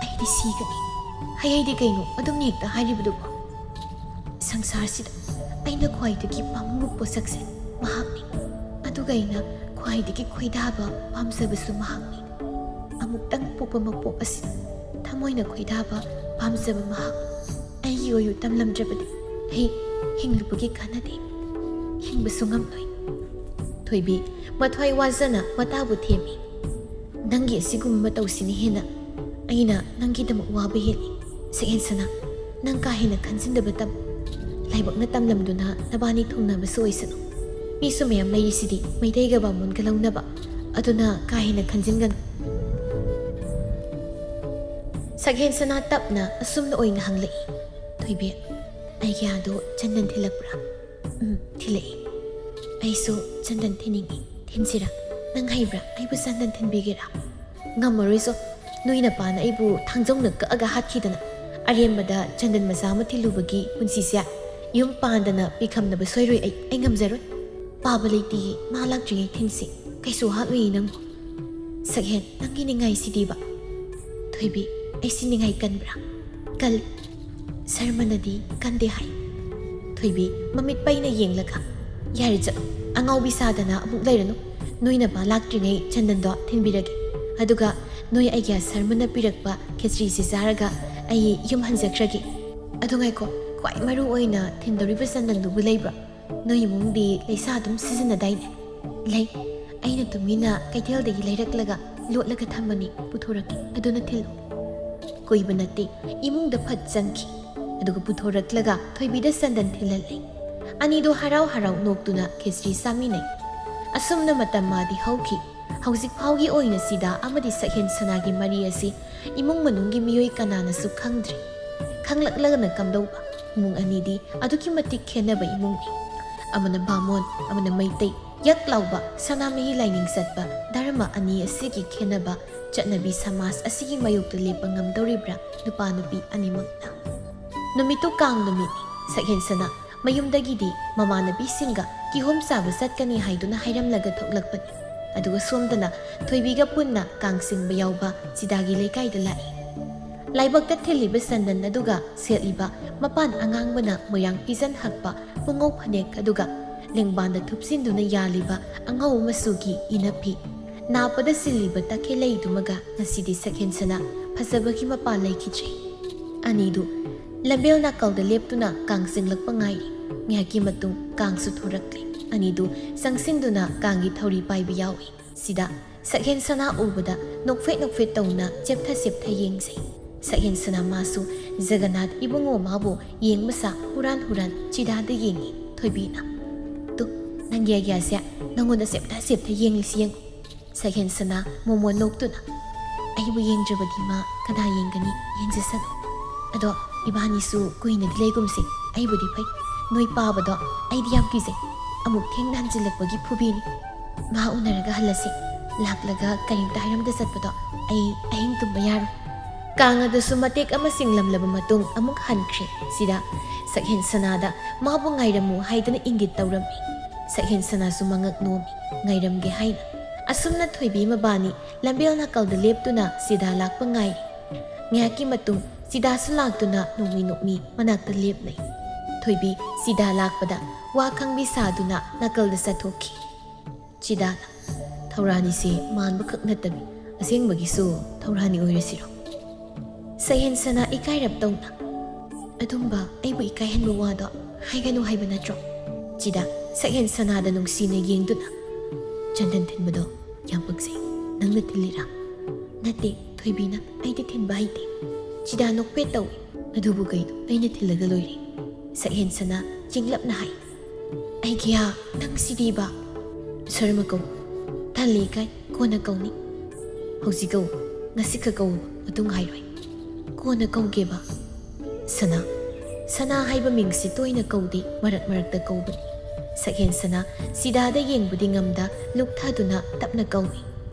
"ꯑꯩꯗꯤ ꯁꯤꯒꯅꯤ꯫ ꯍꯩ ꯍꯩꯗꯤ ꯀꯩꯅꯣ ꯑꯗꯨꯝ ꯍꯦꯛꯇ ꯍꯥꯏꯔꯤꯕꯗꯨꯕꯣ? ꯁꯪꯁꯥꯔꯁꯤꯗ ꯑꯩꯅ ꯈ꯭ꯋꯥꯏꯗꯒꯤ ꯄꯥꯝꯃꯨꯕ ꯄꯣꯠꯁꯛꯁꯦ ꯃꯍꯥꯛꯅꯤ꯫ ꯑꯗꯨꯒ ꯑꯩꯅ ꯈ꯭ꯋꯥꯏꯗꯒꯤ ꯈꯣꯏꯗꯥꯕ ꯄꯥꯝꯖꯕꯁꯨ ꯃꯍꯥꯛꯅꯤ꯫ ꯑꯃꯨꯛꯇꯪ ꯄꯣꯛꯄ ꯃꯄꯣꯛ ꯑꯁꯤ ꯊꯃꯣꯏꯅ ꯈꯣꯏꯗꯥꯕ ꯄꯥꯝꯖꯕ ꯃꯍꯥꯛ ꯑꯩꯒꯤ ꯑꯣꯏꯌꯨ ꯇꯝꯂꯝꯗ꯭ꯔꯕꯗꯤ ꯑꯩ ꯍꯤꯡꯂꯨꯕꯒꯤ ꯀꯥꯟꯅꯗꯦ, ꯍꯤꯡꯕꯁꯨ ꯉꯝꯂꯣꯏ꯫" "ꯊꯣꯏꯕꯤ, ꯃꯊ꯭ꯋꯥꯏ ꯋꯥꯖꯅ ꯃꯇꯥꯕꯨ ꯊꯦꯝꯃꯤ꯫ ꯅꯪꯒꯤ ꯑꯁꯤꯒꯨꯝꯕ ꯃꯇꯧꯁꯤꯅ ꯍꯦꯟꯅ ꯑꯩꯅ ꯅꯪꯒꯤꯗꯃꯛ ꯋꯥꯕ ꯍꯦꯜꯂꯤ꯫ ꯁꯛꯍꯦꯟ ꯁꯅꯥ, ꯅꯪ ꯀꯥ ꯍꯦꯟꯅ ꯈꯟꯖꯤꯟꯗꯕ ꯇꯝ꯫ ꯂꯥꯏꯕꯛꯅ ꯇꯝꯂꯝꯗꯨꯅ ꯅꯕꯥꯅꯤ ꯊꯨꯡꯅꯕꯁꯨ ꯑꯣꯏꯁꯅꯨ꯫ ꯃꯤꯁꯨ ꯃꯌꯥꯝ ꯂꯩꯔꯤꯁꯤꯗꯤ ꯃꯩꯇꯩꯒ ꯕꯥꯃꯣꯟꯒ ꯂꯧꯅꯕ꯫ ꯑꯗꯨꯅ ꯀꯥ ꯍꯦꯟꯅ ꯈꯟꯖꯤꯟꯒꯅꯨ꯫" ꯁꯛꯍꯦꯟ ꯁꯅꯥ ꯇꯞꯅ ꯑꯁꯨꯝꯅ ꯑꯣꯏꯅ ꯍꯪꯂꯛꯏ, "ꯊꯣꯏꯕꯤ, ꯑꯩꯒꯤ ꯑꯥꯗꯣ ꯆꯟꯗꯟ ꯊꯤꯜꯂꯛꯄ꯭ꯔꯥ?" "ꯎꯝ, ꯊꯤꯜꯂꯛꯏ꯫ ꯑꯩꯁꯨ ꯆꯟꯗꯟ ꯊꯤꯟꯅꯤꯡꯏ꯫ ꯊꯤꯟꯁꯤꯔꯥ? ꯅꯪ ꯍꯩꯕ꯭ꯔꯥ? ꯑꯩꯕꯨ ꯆꯟꯗꯟ ꯊꯤꯟꯕꯤꯒꯦꯔꯥ?" "ꯉꯝꯃꯔꯣꯏꯁꯣ꯫ ꯅꯣꯏ ꯅꯄꯥꯅ ꯑꯩꯕꯨ ꯊꯥꯡꯖꯧꯅ ꯀꯛꯑꯒ ꯍꯥꯠꯈꯤꯗꯅ ꯑꯔꯦꯝꯕꯗ ꯆꯟꯗꯟ ꯃꯆꯥ ꯑꯃ ꯊꯤꯜꯂꯨꯕꯒꯤ ꯄꯨꯟꯁꯤꯁꯦ ꯌꯨꯝ ꯄꯥꯟꯗꯅ ꯄꯤꯈꯝꯅꯕ ꯁꯣꯏꯔꯣꯏ ꯑꯩ꯫ ꯑꯩ ꯉꯝꯖꯔꯣꯏ꯫ ꯄꯥꯕ ꯂꯩꯇꯤꯌꯦ, ꯃꯥ ꯂꯥꯛꯇ꯭ꯔꯤꯉꯩ ꯊꯤꯟꯁꯤ꯫ ꯀꯩꯁꯨ ꯍꯥꯠꯂꯣꯏꯌꯦ ꯅꯪꯕꯨ꯫" "ꯁꯛꯍꯦꯟ, ꯅꯪꯒꯤ ꯅꯤꯡꯉꯥꯏꯁꯤꯗꯤꯕ?" "ꯊꯣꯏꯕꯤ, ꯑꯩꯁꯤ ꯅꯤꯡꯉꯥꯏ ꯀꯟꯕ꯭ꯔꯥ?" "ꯀꯜꯂꯤ꯫ ꯁꯔꯃꯅꯗꯤ ꯀꯟꯗꯦ ꯍꯥꯏ꯫" ꯊꯣꯏꯕꯤ, ꯃꯃꯤꯠ ꯄꯩꯅ ꯌꯦꯡꯂꯒ, "ꯌꯥꯔꯦ, ꯆꯠꯂꯣ꯫ ꯑꯉꯥꯎꯕꯤ ꯁꯥꯗꯅ ꯑꯃꯨꯛ ꯂꯩꯔꯅꯨ꯫ ꯅꯣꯏ ꯅꯄꯥ ꯂꯥꯛꯇ꯭ꯔꯤꯉꯩ ꯆꯟꯗꯟꯗꯣ ꯊꯤꯟꯕꯤꯔꯒꯦ꯫ ꯑꯗꯨꯒ ꯅꯣꯏ ꯑꯩꯒꯤ ꯁꯔꯃꯅ ꯄꯤꯔꯛꯄ ꯈꯦꯆ꯭ꯔꯤꯁꯤ ꯆꯥꯔꯒ ꯑꯩ ꯌꯨꯝ ꯍꯟꯖꯈ꯭ꯔꯒꯦ꯫ ꯑꯗꯨ ꯉꯥꯏꯈꯣ, ꯈ꯭ꯋꯥꯏ ꯃꯔꯨ ꯑꯣꯏꯅ ꯊꯤꯟꯗꯧꯔꯤꯕ ꯆꯟꯗꯟꯗꯨꯕꯨ ꯂꯩꯕ꯭ꯔꯣ? ꯅꯣꯏ ꯏꯃꯨꯡꯗꯤ ꯂꯩꯁꯥ ꯑꯗꯨꯝ ꯁꯤꯖꯤꯟꯅꯗꯥꯏꯅꯦ?" "ꯂꯩ꯫ ꯑꯩꯅ ꯇꯨꯃꯤꯟꯅ ꯀꯩꯊꯦꯜꯗꯒꯤ ꯂꯩꯔꯛꯂꯒ ꯂꯣꯠꯂꯒ ꯊꯝꯕꯅꯤ, ꯄꯨꯊꯣꯔꯛꯀꯦ꯫ ꯑꯗꯨꯅ ꯊꯤꯜꯂꯨ꯫" ꯀꯨꯏꯕ ꯅꯠꯇꯦ, ꯏꯃꯨꯡꯗ ꯐꯠ ꯆꯪꯈꯤ꯫ ꯑꯗꯨꯒ ꯄꯨꯊꯣꯔꯛꯂꯒ ꯊꯣꯏꯕꯤꯗ ꯆꯟꯗꯟ ꯊꯤꯜꯍꯜꯂꯦ꯫ ꯑꯅꯤꯗꯣ ꯍꯔꯥꯎ ꯍꯔꯥꯎ ꯅꯣꯛꯇꯨꯅ ꯈꯦꯆ꯭ꯔꯤ ꯆꯥꯃꯤꯟꯅꯩ꯫ ꯑꯁꯨꯝꯅ ꯃꯇꯝ ꯃꯥꯗꯤ ꯍꯧꯈꯤ꯫ ꯍꯧꯖꯤꯛ ꯐꯥꯎꯒꯤ ꯑꯣꯏꯅ ꯁꯤꯗꯥ ꯑꯃꯗꯤ ꯁꯛꯍꯦꯟ ꯁꯅꯥꯒꯤ ꯃꯔꯤ ꯑꯁꯤ ꯏꯃꯨꯡ ꯃꯅꯨꯡꯒꯤ ꯃꯤꯑꯣꯏ ꯀꯅꯥꯅꯁꯨ ꯈꯪꯗ꯭ꯔꯤ꯫ ꯈꯪꯂꯛꯂꯒꯅ ꯀꯝꯗꯧꯕ? ꯏꯃꯨꯡ ꯑꯅꯤꯗꯤ ꯑꯗꯨꯛꯀꯤ ꯃꯇꯤꯛ ꯈꯦꯟꯅꯕ ꯏꯃꯨꯡꯅꯤ꯫ ꯑꯃꯅ ꯕꯥꯃꯣꯟ, ꯑꯃꯅ ꯃꯩꯇꯩ꯫ ꯌꯛ ꯂꯥꯎꯕ ꯁꯅꯥꯃꯍꯤ ꯂꯥꯏꯅꯤꯡ ꯆꯠꯄ ꯙꯔꯃ ꯑꯅꯤ ꯑꯁꯤꯒꯤ ꯈꯦꯟꯅꯕ ꯆꯠꯅꯕꯤ ꯁꯃꯥꯖ ꯑꯁꯤꯒꯤ ꯃꯥꯌꯣꯛꯇ ꯂꯦꯞꯄ ꯉꯝꯗꯧꯔꯤꯕ꯭ꯔꯥ ꯅꯨꯄꯥ ꯅꯨꯄꯤ ꯑꯅꯤꯃꯛꯅ? ꯅꯨꯃꯤꯠꯇꯨ ꯀꯥꯡ ꯅꯨꯃꯤꯠꯅꯤ꯫ ꯁꯛꯍꯦꯟ ꯁꯅꯥ ꯃꯌꯨꯝꯗꯒꯤꯗꯤ ꯃꯃꯥꯟꯅꯕꯤꯁꯤꯡꯒ ꯀꯤꯍꯣꯝ ꯆꯥꯕ ꯆꯠꯀꯅꯤ ꯍꯥꯏꯗꯨꯅ ꯍꯥꯏꯔꯝꯂꯒ ꯊꯣꯛꯂꯛꯄꯅꯤ꯫ ꯑꯗꯨꯒ ꯁꯣꯝꯗꯅ ꯊꯣꯏꯕꯤꯒ ꯄꯨꯟꯅ ꯀꯥꯡ ꯆꯤꯡꯕ ꯌꯥꯎꯕ ꯆꯤꯗꯥꯒꯤ ꯂꯩꯀꯥꯏꯗ ꯂꯥꯛꯏ꯫ ꯂꯥꯏꯕꯛꯇ ꯊꯤꯜꯂꯤꯕ ꯁꯟꯗꯟ ꯑꯗꯨꯒ ꯁꯦꯠꯂꯤꯕ ꯃꯄꯥꯟ ꯑꯉꯥꯡꯕꯅ ꯃꯣꯏꯔꯥꯡ ꯐꯤꯖꯟ ꯍꯛꯄ ꯄꯨꯉꯧ ꯐꯅꯦꯛ ꯑꯗꯨꯒ ꯂꯦꯡꯕꯥꯟꯗ ꯊꯨꯞꯆꯤꯟꯗꯨꯅ ꯌꯥꯜꯂꯤꯕ ꯑꯉꯧꯕ ꯃꯆꯨꯒꯤ ꯏꯅꯐꯤ, ꯅꯥꯞꯄꯗ ꯁꯤꯜꯂꯤꯕ ꯇꯈꯦꯜꯂꯩꯗꯨꯃꯒ ꯉꯁꯤꯗꯤ ꯁꯛꯍꯦꯟꯁꯅꯥ ꯐꯖꯕꯒꯤ ꯃꯄꯥ ꯂꯩꯈꯤꯗ꯭ꯔꯦ꯫ ꯑꯅꯤꯗꯨ ꯂꯝꯕꯦꯜ ꯅꯥꯀꯜꯗ ꯂꯦꯞꯇꯨꯅ ꯀꯥꯡ ꯆꯤꯡꯂꯛꯄ ꯉꯥꯏꯔꯤ꯫ ꯉꯥꯏꯍꯥꯛꯀꯤ ꯃꯇꯨꯡ ꯀꯥꯡꯁꯨ ꯊꯣꯔꯛꯂꯦ꯫ ꯑꯅꯤꯗꯨ ꯆꯪꯁꯤꯟꯗꯨꯅ ꯀꯥꯡꯒꯤ ꯊꯧꯔꯤ ꯄꯥꯏꯕ ꯌꯥꯎꯏ꯫ ꯁꯤꯗ ꯁꯛꯍꯦꯟꯁꯅꯥ ꯎꯕꯗ ꯅꯣꯛꯐꯦꯠ ꯅꯣꯛꯐꯦꯠ ꯇꯧꯅ ꯆꯦꯞꯊ ꯆꯦꯞꯊ ꯌꯦꯡꯖꯩ꯫ ꯁꯛꯍꯦꯟꯁꯅꯥ ꯃꯥꯁꯨ ꯖꯒꯅꯥꯊ ꯏꯕꯨꯡꯉꯣ ꯃꯥꯕꯨ ꯌꯦꯡꯕ ꯁꯥ ꯍꯨꯔꯥꯟ ꯍꯨꯔꯥꯟ ꯆꯤꯗꯥꯗ ꯌꯦꯡꯉꯤ꯫ ꯊꯣꯏꯕꯤꯅ, "ꯇꯨ, ꯅꯪꯒꯤ ꯑꯥꯏꯗꯤꯌꯥꯁꯦ ꯅꯪꯉꯣꯟꯗ ꯆꯦꯞꯊ ꯆꯦꯞꯊ ꯌꯦꯡꯂꯤꯁꯤ ꯌꯦꯡꯉꯨ꯫" ꯁꯛꯍꯦꯟꯁꯅꯥ ꯃꯣꯃꯣꯟ ꯅꯣꯛꯇꯨꯅ, "ꯑꯩꯕꯨ ꯌꯦꯡꯗ꯭ꯔꯕꯗꯤ ꯃꯥ ꯀꯅꯥ ꯌꯦꯡꯒꯅꯤ? ꯌꯦꯡꯖꯁꯅꯨ꯫ ꯑꯗꯣ ꯏꯕꯥꯅꯤꯁꯨ ꯀꯨꯏꯅꯗꯤ ꯂꯩꯒꯨꯝꯁꯦ꯫ ꯑꯩꯕꯨꯗꯤ ꯐꯩ, ꯅꯣꯏ ꯄꯥꯕꯗꯣ ꯑꯩꯗꯤ ꯌꯥꯝ ꯀꯤꯖꯩ꯫ ꯑꯃꯨꯛ ꯊꯦꯡꯅ ꯍꯟꯖꯤꯜꯂꯛꯄꯒꯤ ꯐꯨꯕꯤꯅꯤ꯫ ꯃꯥ ꯎꯅꯔꯒ ꯍꯜꯂꯁꯤ꯫ ꯂꯥꯛꯂꯒ ꯀꯔꯤꯝꯇ ꯍꯥꯏꯔꯝꯗ ꯆꯠꯄꯗꯣ ꯑꯩ ꯑꯍꯤꯡ ꯇꯨꯝꯕ ꯌꯥꯔꯣꯏ꯫" ꯀꯥꯡ ꯑꯗꯨꯁꯨ ꯃꯇꯦꯛ ꯑꯃ ꯆꯤꯡꯂꯝꯂꯕ ꯃꯇꯨꯡ ꯑꯃꯨꯛ ꯍꯟꯈ꯭ꯔꯦ꯫ ꯁꯤꯗ ꯁꯛꯍꯦꯟꯁꯅꯥꯗ ꯃꯥꯕꯨ ꯉꯥꯏꯔꯝꯃꯨ ꯍꯥꯏꯗꯨꯅ ꯏꯪꯒꯤꯠ ꯇꯧꯔꯝꯃꯤ꯫ ꯁꯛꯍꯦꯟꯁꯅꯥꯁꯨ ꯃꯉꯛ ꯅꯣꯝꯃꯤ, ꯉꯥꯏꯔꯝꯒꯦ ꯍꯥꯏꯅ꯫ ꯑꯁꯨꯝꯅ ꯊꯣꯏꯕꯤ ꯃꯕꯥꯅꯤ ꯂꯝꯕꯦꯜ ꯅꯥꯀꯜꯗ ꯂꯦꯞꯇꯨꯅ ꯁꯤꯗꯥ ꯂꯥꯛꯄ ꯉꯥꯏꯔꯤ꯫ ꯉꯥꯏꯍꯥꯛꯀꯤ ꯃꯇꯨꯡ ꯁꯤꯗꯥꯁꯨ ꯂꯥꯛꯇꯨꯅ ꯅꯣꯛꯃꯤ ꯅꯣꯛꯃꯤ ꯃꯅꯥꯛꯇ ꯂꯦꯞꯂꯩ꯫ ꯊꯣꯏꯕꯤ ꯁꯤꯗꯥ ꯂꯥꯛꯄꯗ ꯋꯥ ꯈꯪꯕꯤ ꯁꯥꯗꯨꯅ ꯅꯥꯀꯜꯗ ꯆꯠꯊꯣꯛꯈꯤ꯫ ꯆꯤꯗꯥꯅ, "ꯊꯧꯔꯥꯅꯤꯁꯦ ꯃꯥꯟꯕꯈꯛ ꯅꯠꯇꯕꯤ ꯑꯁꯦꯡꯕꯒꯤꯁꯨ ꯊꯧꯔꯥꯅꯤ ꯑꯣꯏꯔꯁꯤꯔꯣ?" ꯁꯛꯍꯦꯟꯁꯅꯥ ꯏꯀꯥꯏꯔꯞ ꯇꯧꯅ, "ꯑꯗꯨꯝꯕ ꯑꯩꯕꯨ ꯏꯀꯥꯏꯍꯟꯕ ꯋꯥꯗꯣ ꯍꯥꯏꯒꯅꯨ ꯍꯥꯏꯕ ꯅꯠꯇ꯭ꯔꯣ?" ꯆꯤꯗꯥ ꯁꯛꯍꯦꯟꯁꯅꯥꯗ ꯅꯨꯡꯁꯤꯅ ꯌꯦꯡꯗꯨꯅ, "ꯆꯟꯗꯟ ꯊꯤꯟꯕꯗꯣ ꯌꯥꯝ ꯄꯛꯆꯩ꯫ ꯅꯪꯅ ꯊꯤꯜꯂꯤꯔꯥ?" "ꯅꯠꯇꯦ ꯊꯣꯏꯕꯤꯅ, ꯑꯩꯗꯤ ꯊꯤꯟꯕ ꯍꯩꯇꯦ꯫" ꯆꯤꯗꯥ ꯅꯣꯛꯐꯦꯠ ꯇꯧꯏ꯫ "ꯑꯗꯨꯕꯨ ꯀꯩꯅꯣ, ꯑꯩꯅ ꯊꯤꯜꯂꯒ ꯂꯣꯏꯔꯦ꯫" ꯁꯛꯍꯦꯟꯁꯅꯥ ꯆꯤꯡꯂꯞꯅ ꯍꯥꯏ꯫ "ꯑꯩꯒꯤꯌꯥ, ꯅꯪ ꯁꯤꯗꯤꯕ!" "ꯁꯔꯃ ꯀꯧ, ꯊꯜꯂꯤ ꯏꯀꯥꯏ, ꯀꯣꯟꯅ ꯀꯧꯅꯤ꯫" "ꯍꯧꯖꯤꯛ ꯀꯧ, ꯉꯁꯤꯈꯛ ꯀꯧ, ꯃꯇꯨꯡ ꯍꯥꯏꯔꯣꯏ꯫" "ꯀꯣꯟꯅ ꯀꯧꯒꯦꯕ꯫" "ꯁꯅꯥ, ꯁꯅꯥ ꯍꯥꯏꯕ ꯃꯤꯡꯁꯤ ꯇꯣꯏꯅ ꯀꯧꯗꯦ, ꯃꯔꯛ ꯃꯔꯛꯇ ꯀꯧꯕꯅꯤ꯫" ꯁꯛꯍꯦꯟꯁꯅꯥ ꯁꯤꯗꯥꯗ ꯌꯦꯡꯕꯗꯤ ꯉꯝꯗ ꯂꯨꯛꯊꯗꯨꯅ ꯇꯞꯅ ꯀꯧꯏ,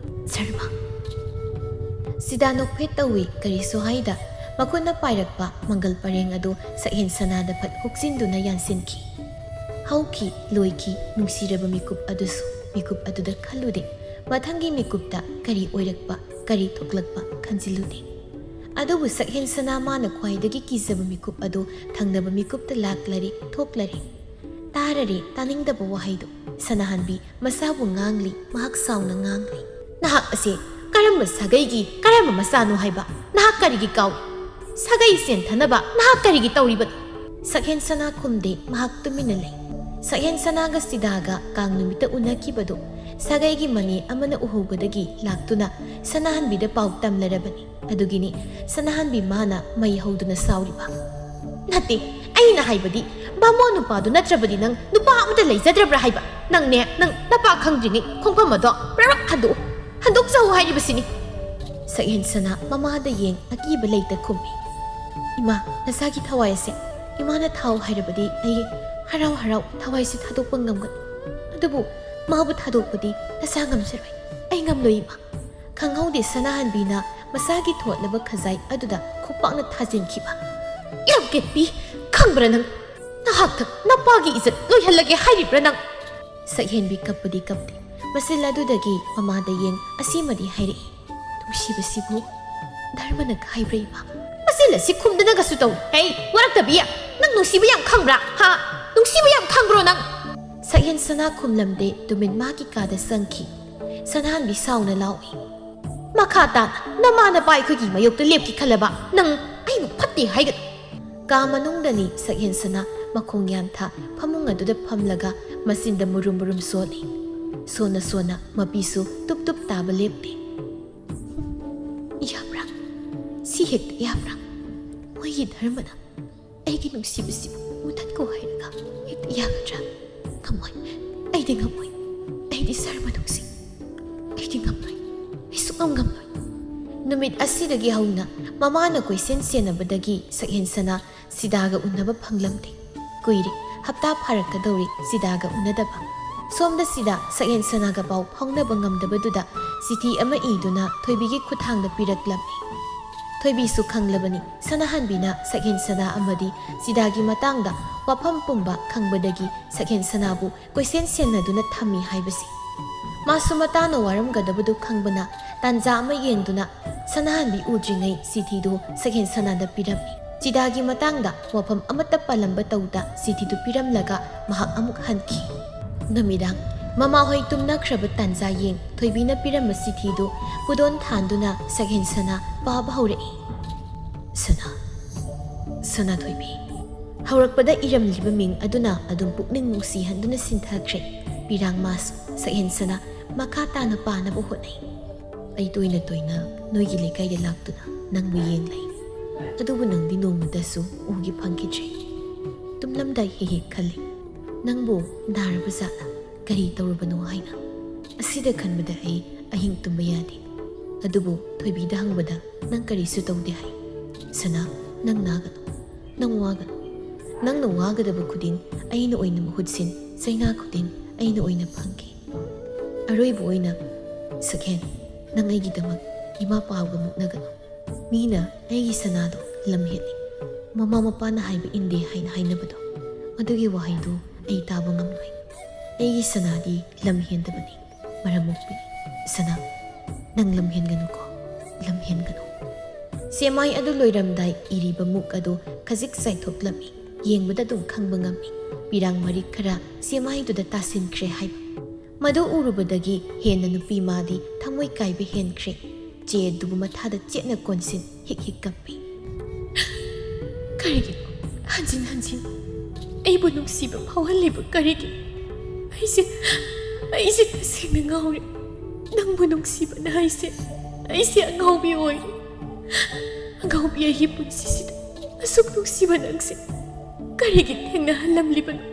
"ꯁꯔꯃ!" ꯁꯤꯗꯥ ꯅꯣꯛꯐꯦꯠ ꯇꯧꯏ, ꯀꯔꯤꯁꯨ ꯍꯥꯏꯗ ꯃꯈꯨꯠꯅ ꯄꯥꯏꯔꯛꯄ ꯃꯪꯒꯜ ꯄꯔꯦꯡ ꯑꯗꯨ ꯁꯛꯍꯦꯟꯁꯅꯥꯗ ꯐꯠ ꯍꯨꯛꯆꯤꯟꯗꯨꯅ ꯌꯥꯟꯁꯤꯟꯈꯤ꯫ ꯍꯧꯈꯤ, ꯂꯣꯏꯈꯤ, ꯅꯨꯡꯁꯤꯔꯕ ꯃꯤꯀꯨꯞ ꯑꯗꯨꯁꯨ꯫ ꯃꯤꯀꯨꯞ ꯑꯗꯨꯗ ꯈꯜꯂꯨꯗꯦ꯫ ꯃꯊꯪꯒꯤ ꯃꯤꯀꯨꯞꯇ ꯀꯔꯤ ꯑꯣꯏꯔꯛꯄ, ꯀꯔꯤ ꯊꯣꯛꯂꯛꯄ ꯈꯟꯖꯤꯜꯂꯨꯗꯦ꯫ ꯑꯗꯨꯕꯨ ꯁꯛꯍꯦꯟ ꯁꯅꯥ ꯃꯥꯅ ꯈ꯭ꯋꯥꯏꯗꯒꯤ ꯀꯤꯖꯕ ꯃꯤꯀꯨꯞ ꯑꯗꯨ ꯊꯪꯅꯕ ꯃꯤꯀꯨꯞꯇ ꯂꯥꯛꯂꯔꯦ, ꯊꯣꯛꯂꯔꯦ꯫ ꯇꯥꯔꯔꯦ ꯇꯥꯅꯤꯡꯗꯕ ꯋꯥꯍꯩꯗꯨ꯫ ꯁꯅꯥꯍꯟꯕꯤ ꯃꯁꯥꯕꯨ ꯉꯥꯡꯂꯤ, ꯃꯍꯥꯛ ꯁꯥꯎꯅ ꯉꯥꯡꯂꯤ꯫ "ꯅꯍꯥꯛ ꯑꯁꯦ ꯀꯔꯝꯕ ꯁꯥꯒꯩꯒꯤ ꯀꯔꯝꯕ ꯃꯆꯥꯅꯣ ꯍꯥꯏꯕ? ꯅꯍꯥꯛ ꯀꯔꯤꯒꯤ ꯀꯥꯎꯏ? ꯁꯥꯒꯩ ꯆꯦꯟꯊꯅꯕ ꯅꯍꯥꯛ ꯀꯔꯤꯒꯤ ꯇꯧꯔꯤꯕꯅꯣ?" ꯁꯛꯍꯦꯟ ꯁꯅꯥ ꯈꯨꯝꯗꯦ, ꯃꯍꯥꯛ ꯇꯨꯃꯤꯟꯅ ꯂꯩ꯫ ꯁꯛꯍꯦꯟ ꯁꯅꯥꯒ ꯁꯤꯗꯥꯒ ꯀꯥꯡ ꯅꯨꯃꯤꯠꯇ ꯎꯅꯈꯤꯕꯗꯨ ꯁꯥꯒꯩꯒꯤ ꯃꯅꯦ ꯑꯃꯅ ꯎꯍꯧꯕꯗꯒꯤ ꯂꯥꯛꯇꯨꯅ ꯁꯅꯥꯍꯟꯕꯤꯗ ꯄꯥꯎ ꯇꯝꯂꯔꯕꯅꯤ꯫ ꯑꯗꯨꯒꯤꯅꯤ ꯁꯅꯥꯍꯟꯕꯤ ꯃꯥꯅ ꯃꯩ ꯍꯧꯗꯨꯅ ꯁꯥꯎꯔꯤꯕ꯫ "ꯅꯠꯇꯦ, ꯑꯩꯅ ꯍꯥꯏꯕꯗꯤ ꯕꯥꯃꯣꯟ ꯅꯨꯄꯥꯗꯨ ꯅꯠꯇ꯭ꯔꯕꯗꯤ ꯅꯪ ꯅꯨꯄꯥ ꯑꯃꯇ ꯂꯩꯖꯗ꯭ꯔꯕ꯭ꯔꯥ ꯍꯥꯏꯕ? ꯅꯪꯅꯦ, ꯅꯪ ꯅꯄꯥ ꯈꯪꯗ꯭ꯔꯤꯉꯩ ꯈꯣꯡꯐꯝ ꯑꯗꯣ ꯄ꯭ꯔꯞ ꯍꯟꯗꯣꯛꯎ, ꯍꯟꯗꯣꯛꯆꯧ ꯍꯥꯏꯔꯤꯕꯁꯤꯅꯤ꯫" ꯁꯛꯍꯦꯟ ꯁꯅꯥ ꯃꯃꯥꯗ ꯌꯦꯡ ꯑꯀꯤꯕ ꯂꯩꯇ ꯈꯨꯝꯃꯤ꯫ "ꯏꯃꯥ, ꯅꯆꯥꯒꯤ ꯊꯋꯥꯏ ꯑꯁꯦ ꯏꯃꯥꯅ ꯊꯥꯎ ꯍꯥꯏꯔꯕꯗꯤ ꯑꯩ ꯍꯔꯥꯎ ꯍꯔꯥꯎ ꯊꯋꯥꯏꯁꯤ ꯊꯥꯗꯣꯛꯄ ꯉꯝꯒꯅꯤ꯫ ꯑꯗꯨꯕꯨ ꯃꯥꯕꯨ ꯊꯥꯗꯣꯛꯄꯗꯤ ꯅꯆꯥ ꯉꯝꯖꯔꯣꯏ꯫ ꯑꯩ ꯉꯝꯂꯣꯏ, ꯏꯃꯥ꯫" ꯈꯪꯍꯧꯗꯦ ꯁꯅꯥꯍꯟꯕꯤꯅ ꯃꯁꯥꯒꯤ ꯊꯣꯠꯂꯕ ꯈꯖꯥꯏ ꯑꯗꯨꯗ ꯈꯨꯄꯥꯛꯅ ꯊꯥꯖꯤꯟꯈꯤꯕ꯫ "ꯌꯥꯝ ꯀꯦꯠꯄꯤ, ꯈꯪꯕ꯭ꯔꯥ ꯅꯪ? ꯅꯍꯥꯛꯇ ꯅꯄꯥꯒꯤ ꯏꯖꯠ ꯂꯣꯏꯍꯜꯂꯒꯦ ꯍꯥꯏꯔꯤꯕ꯭ꯔꯥ ꯅꯪ?" ꯁꯛꯍꯦꯟꯕꯤ ꯀꯞꯄꯗꯤ ꯀꯞꯇꯦ꯫ ꯃꯆꯤꯜ ꯑꯗꯨꯗꯒꯤ ꯃꯃꯥꯗ ꯌꯦꯡ ꯑꯁꯤꯃꯗꯤ ꯍꯥꯏꯔꯛꯏ꯫ "ꯅꯨꯡꯁꯤꯕꯁꯤꯕꯨ ꯙꯔꯃꯅ ꯈꯥꯏꯕ꯭ꯔꯥ ꯏꯃꯥ?" "ꯃꯆꯤꯜ ꯑꯁꯤ ꯈꯨꯝꯗꯅꯒꯁꯨ ꯇꯧ꯫ ꯍꯦ, ꯋꯥꯔꯛꯇꯕꯤ! ꯅꯪ ꯅꯨꯡꯁꯤꯕ ꯌꯥꯝ ꯈꯪꯕ꯭ꯔꯥ? ꯍꯥ? ꯅꯨꯡꯁꯤꯕ ꯌꯥꯝ ꯈꯪꯕ꯭ꯔꯣ ꯅꯪ?" ꯁꯛꯍꯦꯟ ꯁꯅꯥ ꯈꯨꯝꯂꯝꯗꯦ, ꯇꯨꯃꯤꯟ ꯃꯥꯒꯤ ꯀꯥꯗ ꯆꯪꯈꯤ꯫ ꯁꯅꯥꯍꯟꯕꯤ ꯁꯥꯎꯅ ꯂꯥꯎꯏ꯫ "ꯃꯈꯥ ꯇꯥꯅ ꯅꯃꯥ ꯅꯄꯥ ꯑꯩꯈꯣꯏꯒꯤ ꯃꯥꯌꯣꯛꯇ ꯂꯦꯞꯀꯦ ꯈꯜꯂꯕ ꯅꯪ ꯑꯩꯕꯨ ꯐꯠꯇꯦ ꯍꯥꯏꯒꯅꯨ꯫" ꯀꯥ ꯃꯅꯨꯡꯗꯅꯤ ꯁꯛꯍꯦꯟ ꯁꯅꯥ ꯃꯈꯣꯡ ꯌꯥꯟꯊ ꯐꯃꯨꯡ ꯑꯗꯨꯗ ꯐꯝꯂꯒ ꯃꯆꯤꯟꯗ ꯃꯨꯔꯨꯝ ꯃꯨꯔꯨꯝ ꯁꯣꯜꯂꯤ꯫ ꯁꯣꯟꯅ ꯁꯣꯟꯅ ꯃꯄꯤꯁꯨ ꯇꯨꯞ ꯇꯨꯞ ꯇꯥꯕ ꯂꯦꯞꯂꯤ꯫ "ꯌꯥꯕ꯭ꯔꯥ? ꯁꯤ ꯍꯦꯛꯇ ꯌꯥꯕ꯭ꯔꯥ? ꯃꯣꯏꯒꯤ ꯙꯔꯃꯅ ꯑꯩꯒꯤ ꯅꯨꯡꯁꯤꯕꯁꯤꯕꯨ ꯃꯨꯊꯠꯈꯣ ꯍꯥꯏꯔꯒ ꯍꯦꯛꯇ ꯌꯥꯒꯗ꯭ꯔꯥ? ꯉꯝꯃꯣꯏ, ꯑꯩꯗꯤ ꯉꯝꯃꯣꯏ꯫ ꯑꯩꯗꯤ ꯁꯔꯃ ꯅꯨꯡꯁꯤ꯫ ꯑꯩꯗꯤ ꯉꯝꯂꯣꯏ꯫ ꯑꯩ ꯁꯨꯛꯉꯝ ꯉꯝꯂꯣꯏ꯫" ꯅꯨꯃꯤꯠ ꯑꯁꯤꯗꯒꯤ ꯍꯧꯅ ꯃꯃꯥꯅ ꯀꯣꯏꯁꯦꯟ ꯁꯦꯟꯅꯕꯗꯒꯤ ꯁꯛꯍꯦꯟ ꯁꯅꯥ ꯁꯤꯗꯥꯒ ꯎꯅꯕ ꯐꯪꯂꯝꯗꯦ꯫ ꯀꯨꯏꯔꯦ, ꯍꯞꯇꯥ ꯐꯥꯔꯛꯀꯗꯧꯔꯦ ꯁꯤꯗꯥꯒ ꯎꯅꯗꯕ꯫ ꯁꯣꯝꯗ ꯁꯤꯗꯥ ꯁꯛꯍꯦꯟ ꯁꯅꯥꯒ ꯄꯥꯎ ꯐꯥꯎꯅꯕ ꯉꯝꯗꯕꯗꯨꯗ ꯆꯤꯊꯤ ꯑꯃ ꯏꯗꯨꯅ ꯊꯣꯏꯕꯤꯒꯤ ꯈꯨꯠꯊꯥꯡꯗ ꯄꯤꯔꯛꯂꯝꯃꯤ꯫ ꯊꯣꯏꯕꯤꯁꯨ ꯈꯪꯂꯕꯅꯤ ꯁꯅꯥꯍꯟꯕꯤꯅ ꯁꯛꯍꯦꯟ ꯁꯅꯥ ꯑꯃꯗꯤ ꯁꯤꯗꯥꯒꯤ ꯃꯇꯥꯡꯗ ꯋꯥꯐꯝ ꯄꯨꯝꯕ ꯈꯪꯕꯗꯒꯤ ꯁꯛꯍꯦꯟ ꯁꯅꯥꯕꯨ ꯀꯣꯏꯁꯦꯟ ꯁꯦꯟꯅꯗꯨꯅ ꯊꯝꯃꯤ ꯍꯥꯏꯕꯁꯤ꯫ ꯃꯥꯁꯨ ꯃꯇꯥꯅ ꯋꯥꯔꯝꯒꯗꯕꯗꯨ ꯈꯪꯕꯅ ꯇꯥꯟꯖꯥ ꯑꯃ ꯌꯦꯡꯗꯨꯅ ꯁꯅꯥꯍꯟꯕꯤ ꯎꯗ꯭ꯔꯤꯉꯩ ꯆꯤꯊꯤꯗꯨ ꯁꯛꯍꯦꯟ ꯁꯅꯥꯗ ꯄꯤꯔꯝꯃꯤ꯫ ꯆꯤꯗꯥꯒꯤ ꯃꯇꯥꯡꯗ ꯋꯥꯐꯝ ꯑꯃꯠꯇ ꯄꯜꯂꯝꯕ ꯇꯧꯗ ꯆꯤꯊꯤꯗꯨ ꯄꯤꯔꯝꯂꯒ ꯃꯍꯥꯛ ꯑꯃꯨꯛ ꯍꯟꯈꯤ꯫ ꯅꯨꯃꯤꯗꯥꯡ ꯃꯃꯥꯍꯣꯏ ꯇꯨꯝꯅꯈ꯭ꯔꯕ ꯇꯥꯟꯖꯥ ꯌꯦꯡ ꯊꯣꯏꯕꯤꯅ ꯄꯤꯔꯝꯕ ꯆꯤꯊꯤꯗꯨ ꯄꯨꯗꯣꯟ ꯊꯥꯟꯗꯨꯅ ꯁꯛꯍꯦꯟ ꯁꯅꯥ ꯄꯥꯕ ꯍꯧꯔꯛꯏ꯫ ꯁꯅꯥ, ꯁꯅꯥ ꯊꯣꯏꯕꯤ꯫ ꯍꯧꯔꯛꯄꯗ ꯏꯔꯝꯂꯤꯕ ꯃꯤꯡ ꯑꯗꯨꯅ ꯑꯗꯨꯝ ꯄꯨꯛꯅꯤꯡ ꯅꯨꯡꯁꯤꯍꯟꯗꯨꯅ ꯁꯤꯟꯊꯈ꯭ꯔꯦ꯫ ꯄꯤꯔꯥꯡ ꯃꯥꯁꯨ ꯁꯛꯍꯦꯟ ꯁꯅꯥ ꯃꯈꯥ ꯇꯥꯅ ꯄꯥꯅꯕ ꯍꯣꯠꯅꯩ꯫ ꯑꯩ ꯇꯣꯏꯅ ꯇꯣꯏꯅ ꯅꯣꯏꯒꯤ ꯂꯩꯀꯥꯏꯗ ꯂꯥꯛꯇꯨꯅ ꯅꯪꯕꯨ ꯌꯦꯡꯂꯩ꯫ ꯑꯗꯨꯕꯨ ꯅꯪꯗꯤ ꯅꯣꯡꯃꯇꯁꯨ ꯎꯒꯦ ꯐꯪꯈꯤꯗ꯭ꯔꯦ꯫ ꯇꯨꯝꯂꯝꯗꯥꯏ ꯍꯦꯛ ꯍꯦꯛ ꯈꯜꯂꯤ, ꯅꯪꯕꯨ ꯅꯥꯔꯕ ꯖꯥꯠꯂ, ꯀꯔꯤ ꯇꯧꯔꯕꯅꯣ ꯍꯥꯏꯅ꯫ ꯑꯁꯤꯗ ꯈꯟꯕꯗ ꯑꯩ ꯑꯍꯤꯡ ꯇꯨꯝꯕ ꯌꯥꯗꯦ꯫ ꯑꯗꯨꯕꯨ ꯊꯣꯏꯕꯤꯗ ꯍꯪꯕꯗ ꯅꯪ ꯀꯔꯤꯁꯨ ꯇꯧꯗꯦ ꯍꯥꯏ꯫ ꯁꯅꯥ, ꯅꯪ ꯅꯥꯒꯅꯨ, ꯅꯪ ꯋꯥꯒꯅꯨ꯫ ꯅꯪꯅ ꯋꯥꯒꯗꯕ ꯈꯨꯗꯤꯡ ꯑꯩꯅ ꯑꯣꯏꯅ ꯃꯍꯨꯠ ꯁꯤꯟ, ꯆꯩꯅꯥ ꯈꯨꯗꯤꯡ ꯑꯩꯅ ꯑꯣꯏꯅ ꯐꯪꯈꯤ꯫ ꯑꯔꯣꯏꯕ ꯑꯣꯏꯅ, ꯁꯛꯍꯦꯟ, ꯅꯪ ꯑꯩꯒꯤꯗꯃꯛ ꯏꯃꯥ ꯄꯥꯎꯒ ꯃꯨꯛꯅꯒꯅꯨ꯫ ꯃꯤꯅ ꯑꯩꯒꯤ ꯁꯅꯥꯗꯣ ꯂꯝ ꯍꯦꯜꯂꯤ, ꯃꯃꯥ ꯃꯄꯥꯅ ꯍꯥꯏꯕ ꯏꯟꯗꯦ ꯍꯥꯏꯅ ꯍꯥꯏꯅꯕꯗꯣ, ꯑꯗꯨꯒꯤ ꯋꯥꯍꯩꯗꯨ ꯑꯩ ꯇꯥꯕ ꯉꯝꯂꯣꯏ꯫ ꯑꯩꯒꯤ ꯁꯅꯥꯗꯤ ꯂꯝ ꯍꯦꯟꯗꯕꯅꯤ, ꯃꯔꯝ ꯃꯣꯛꯄꯤꯅꯤ꯫ ꯁꯅꯥ, ꯅꯪ ꯂꯝ ꯍꯦꯟꯒꯅꯨꯀꯣ, ꯂꯝ ꯍꯦꯟꯒꯅꯨ꯫ ꯆꯦꯃꯥꯏ ꯑꯗꯨ ꯂꯣꯏꯔꯝꯗꯥꯏ ꯏꯔꯤꯕ ꯃꯨꯛ ꯑꯗꯨ ꯈꯖꯤꯛ ꯆꯥꯏꯊꯣꯛꯂꯝꯃꯤ꯫ ꯌꯦꯡꯕꯗ ꯑꯗꯨꯝ ꯈꯪꯕ ꯉꯝꯃꯤ, ꯄꯤꯔꯥꯡ ꯃꯔꯤꯛ ꯈꯔ ꯆꯦꯃꯥꯏꯗꯨꯗ ꯇꯥꯁꯤꯟꯈ꯭ꯔꯦ ꯍꯥꯏꯕ꯫ ꯃꯗꯨ ꯎꯔꯨꯕꯗꯒꯤ ꯍꯦꯟꯅ ꯅꯨꯄꯤ ꯃꯥꯗꯤ ꯊꯃꯣꯏ ꯀꯥꯏꯕ ꯍꯦꯟꯈ꯭ꯔꯦ꯫ ꯆꯦ ꯑꯗꯨꯕꯨ ꯃꯊꯥꯗ ꯆꯦꯠꯅ ꯀꯣꯟꯁꯤꯟ ꯍꯤꯛ ꯍꯤꯛ ꯀꯞꯄꯤ꯫ ꯀꯔꯤꯒꯤꯅꯣ ꯍꯟꯖꯤꯟ ꯍꯟꯖꯤꯟ ꯑꯩꯕꯨ ꯅꯨꯡꯁꯤꯕ ꯐꯥꯎꯍꯜꯂꯤꯕ ꯀꯔꯤꯒꯤꯅꯣ? ꯑꯩꯁꯦ, ꯑꯩꯁꯦ ꯇꯁꯦꯡꯅ ꯉꯥꯎꯔꯦ꯫ ꯅꯪꯕꯨ ꯅꯨꯡꯁꯤꯕꯅ ꯑꯩꯁꯦ, ꯑꯩꯁꯦ ꯑꯉꯥꯎꯕꯤ ꯑꯣꯏꯔꯦ꯫ ꯑꯉꯥꯎꯕꯤ ꯑꯩꯒꯤ ꯄꯨꯟꯁꯤꯁꯤꯗ ꯑꯁꯨꯛ ꯅꯨꯡꯁꯤꯕ ꯅꯪꯁꯦ ꯀꯔꯤꯒꯤ ꯊꯦꯡꯅꯍꯜꯂꯝꯂꯤꯕꯅꯣ?